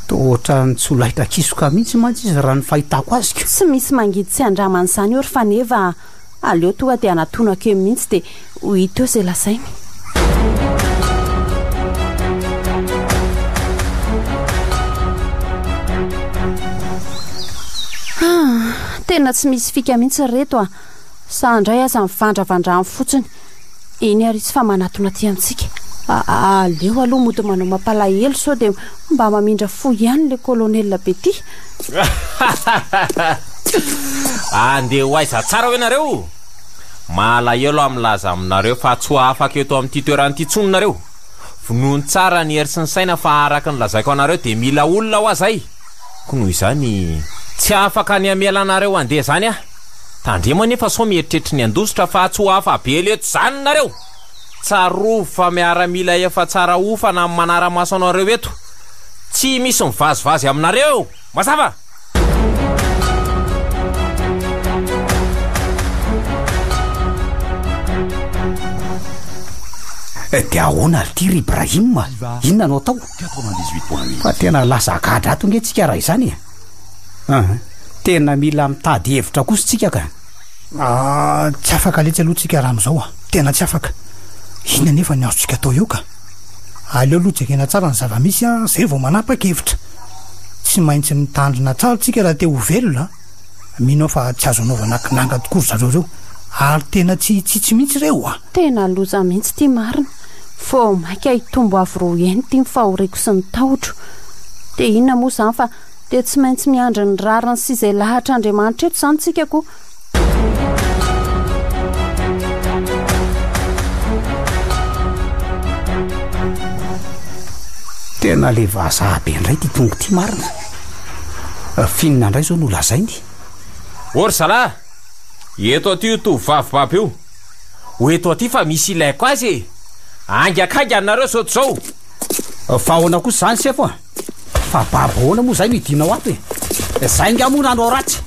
Speaker 11: Toa ohatran'ny tsy ho laitra kisoka mihitsy mantsy izy raha ny fahitako azy ka.
Speaker 10: Tsy misy mangidy tsy andramana izany eo ry Faneva a! Aleo tonga dia anatonako eo mihitsy dia ho hita eo izay lazainy. Ah, tena tsy misy fika mihitsy ry reto a! Sa indray aza mivandravandra any fotsiny. Eny ary izy fa manatona aty amintsika. Aleo aloha mody manao mampalahelo sao dia mba mamindra fo ihany le colonel be ty.
Speaker 1: Andeha ho aiza tsara hoe nareo? Malahelo aho milaza aminareo fa tsy ho afaka eto amin'ity toerana ity intsony nareo. Vonoiny tsara ny hery sy ny saina fa araka ny lazaiko anareo dia mila olona hoa zay. Koa noho izany, tsy afaka ny hamela anareo handeha izany aho. Tandremo anefa sao mieritreritra ny handositra fa tsy ho afa-bela eto izany nareo! Tsarovy fa miaramila efa tsara hofana ny manara-maso anareo eto. Tsy misy mivazivazy aminareo eo! Mazava?
Speaker 11: Dia ahoana ry ty ry Ibrahim? Inona no atao? Fa tena lasa gadra ato nge tsika raha izany e! An, tena mila mitady hevitra kosa tsika ka.
Speaker 6: Ah, tsy afaka letsy aloha tsika raha amin'izao a! Tena tsy afaka. Inona anefa ny azontsika atao eo ka? Aleo aloha jerena tsara ny zava-misy an, zay vao manapa-kevitra. Tsy maintsy mitandrina tsara tsika raha te ho velona an! Mino aho fa tsy azo anaovana kinanga tokoa ry zareo ireo, ary tena tsy hitsitsy mihitsy ireo a!
Speaker 10: Tena loza mihitsy ity marina. Vao mainka hitombo avo roa heny ity ny fahoriako sy ny tahotro. Dia inona moa izany fa dia tsy maintsy miandry ny rariny sy izay lahatr'Andriamanitra eto izany tsika koa.
Speaker 11: Tena le vazaha be indray ity tongo ity marina. F'inona indray izao no lazainy?
Speaker 1: Ô ry zalahy! Eto aty io tovovavy babo io. Ho eto aty fa misy ilaiko azy e! Haingakaingana nareo sao tsy zao!
Speaker 11: Fa ahoana kosa izany sefo a? Fa babo ahoana moa izay no hidinao ato e? Zay nga moa nanao ratsy?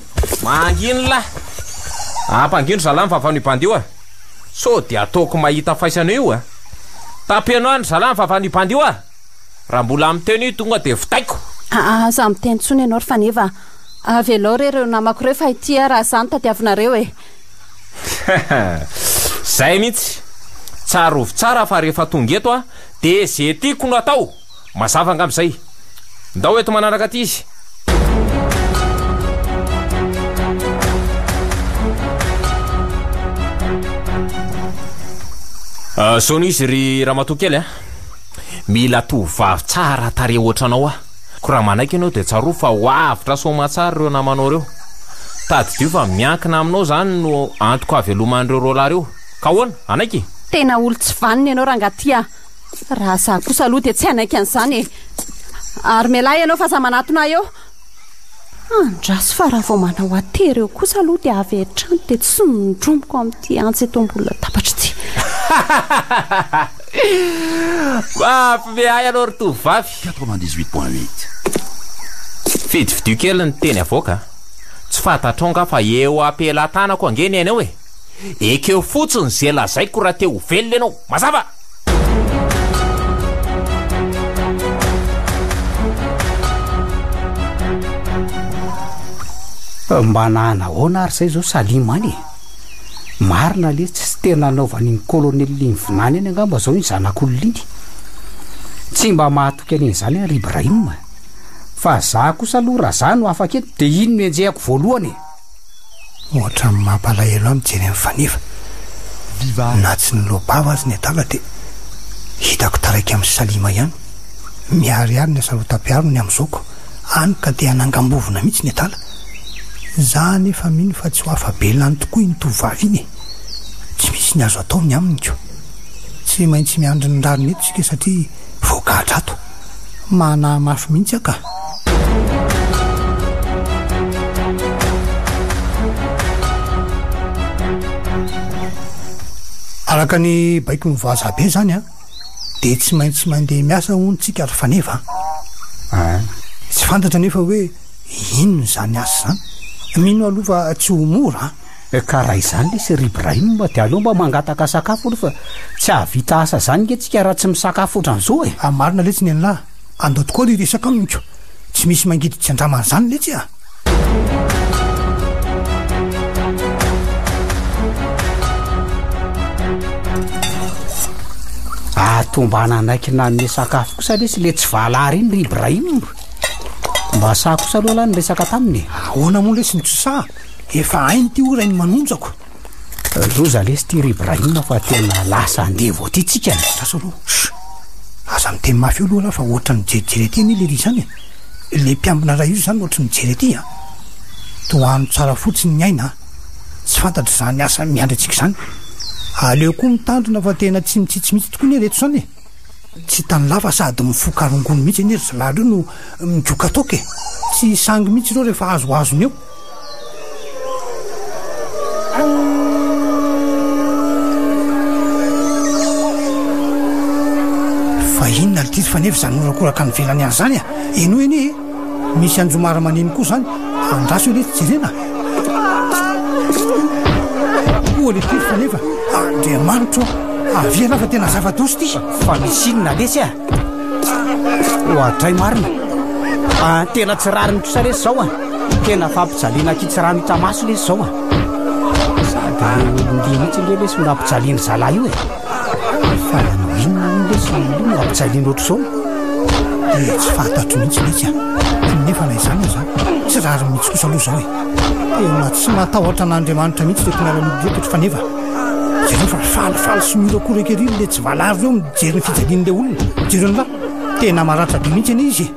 Speaker 1: Manginy lahy! Ampangino zalahy ny vavan'io bandy io a! Sao dia ataoko mahita faisana io a! Tapeno any zalahy ny vavan'io bandy io a! Raha mbola miteny io tonga dia vitaiko!
Speaker 10: Aza miteny intsony ianao ry Faneva a! Avelao re ireo namako ireo fa ity aho raha izaho no tadiavinareo e!
Speaker 1: Zay mihitsy! Tsarovy tsara fa rehefa tonga eto aho dia ze tiako no atao! Mazava angamba izay. Ndao eto manaraka aty izy. Ah, zao no izy ry ramatoa kely a. Mila tovovavy tsara tarehy ohatranao aho. Ko raha manaiky ianao dia tsarovy fa ho avotra soamatsara ireo namanao ireo. Tadidio fa miankina aminao izany no antoko haveloman'ireo roalahy ireo. Ka ahoana? Hanaiky?
Speaker 10: Tena olo-tsy vanona ianao rangahy ty a. Raha za kosa aloha dia tsy hanaiky an'izany e! Ary mialà ianao fa aza manatona ahy eo! Andraso fa raha vao manao atery eo kosa aloha dia avy hatrany dia tsindromiko amin'ity antsy eto ambony latabatra ity.
Speaker 1: Mampime ahy ianao ry tovovavy.
Speaker 12: 98.8.
Speaker 1: Fidifidio kely ny teny avoaka a! Tsy fantatrao angaha fa eo am-pelatanako ange ny ainao e! Ekeo fotsiny ze lazaiko raha te ho velona ianao! Mazava!
Speaker 11: Mba nanahoana ary zay zao Salim any e? Marina le tsy tena anaovan'iny colonel iny vinany iny angamba zao iny zanak'olona iny. Tsy mba mahatoky an'iny zany aho ry Ibrahim. Fa za kosa aloha raha za no afaka eto de iny no enjehako voalohany e!
Speaker 6: Ohatran'ny mampalahelo ahy mijery an'i Faneva. Na tsy niloa-bava aza ny adala dia hitako taraiky amin'i Salima ihany. Miharihary ny hasarotam-piaro ny amin'i Zoko, hany ka te hanangam-bovona mihitsy ny adala. Za anefa mino fa tsy ho afa-belona any tokoa iny tovovavy iny e! Tsy misy ny azo atao ny aminy ko! Tsy maintsy miandry ny rariny eto isika satria voagadra ato. Manahy mafy mihitsy aho ka! Araka ny baikon'ny vazaha be izany an, dia tsy maintsy mandeha miasa hono tsika ry Faneva an! Tsy fantatra anefa hoe Inona izany asa izany? Mino aloha fa tsy ho mora an!
Speaker 11: Ka raha izany lesy ry Ibrahim dia aleo mba mangataka sakafo aloha fa tsy hahavita asa izany nge tsika raha tsy misakafo ohatran'izao e!
Speaker 6: Ah marina letsy nenlah! Andao tokoa ry resaka amiko! Tsy misy mangidy tsy andramana izany letsy a!
Speaker 11: Ato mba nanaiky nanome sakafo kosa lesy le tsy valary iny ry Ibrahim! Mba sahy kosa aloha lahy niresaka taminy e!
Speaker 6: Ahoana moa lesy no tsy sahy? Efa hainy ity ora iny manonjako.
Speaker 11: Loza lesy ity ry Ibrahim fa tena lasa andevo aty tsika e!
Speaker 6: Andraso aloha, chut! Aza miteny mafy eo aloha lahy fa ohatran'ny mijerijery aty anie lery izany e! Le mpiambina iray io izany ohatry ny mijery aty an! Tohano tsara fotsiny ny aina an! Tsy fantatra izany asa miandry antsika izany. Aleo koa mitandrina fa tena tsy mitsitsy mihitsy tokoa anie reto izany e! Tsy hitan'ny lahy fa sady mifoka rongony mihitsy anie ry zalahy ireo no migoka toaka e! Tsy sangy mihitsy ireo rehefa azoazony eo. Fa inona ry Tito fa nefa izany horakoraka any ivelany any izany a! Henoy anie e! Misy anjomara maneno koa izany, andraso eo letsy jerena a! Oa le Tito fa nefa, Andriamanitro ô! Avia ianao fa tena zava-doza ity.
Speaker 11: Fa misy inona lesy a? Oadray marina. Ah, tena tsy rariny kosa lesy izao a. Tena fampijaliana ankitsirano hita maso lesy izao a. Sady olon-dia mihitsy nge lesy no nampijalian'ny zalahy io e. Fa nanao inona hono lesy io olona io no ampijaliana ohatr'izao?
Speaker 6: Dia tsy fantatro mihitsy lesy a. Nefa na izany aza, tsy rariny mihitsy kosa aloha izao e. Tena tsy matahotra an'Andriamanitra mihitsy ireto miaramila ireto ry Faneva. Jereo fa falifaly sy mihorakoraka ery le tsy valavo eo mijery ny fijalian'le olona. Jereo an'lah, tena maratra be mihitsy anie izy e.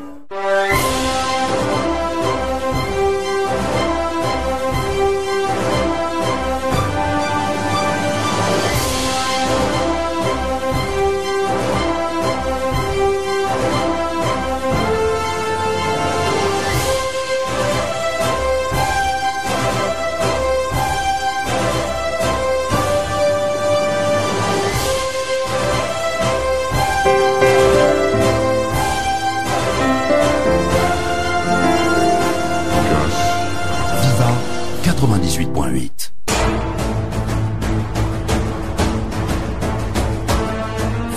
Speaker 12: Viva 98.8.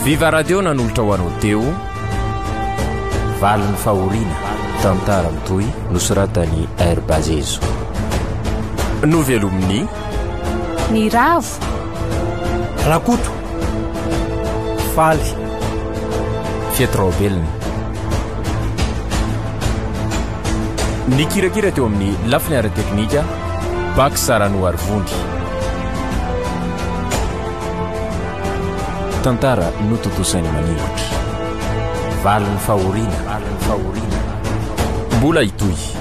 Speaker 1: Viva Radio nanolotra ho anao teo Valin'ny fahoriana, tantara mitohy nosoratan'i R Bazezo. Novelomin'i.
Speaker 10: Ny Ravo.
Speaker 6: Rakoto. Faly.
Speaker 1: Fety Raobelina. Nikirakira teo amin'ny lafiny ara-teknika, Bax Ranoarivony. Tantara notontosain'i Maningotra. Valin'ny fahoriana. Mbola hitohy.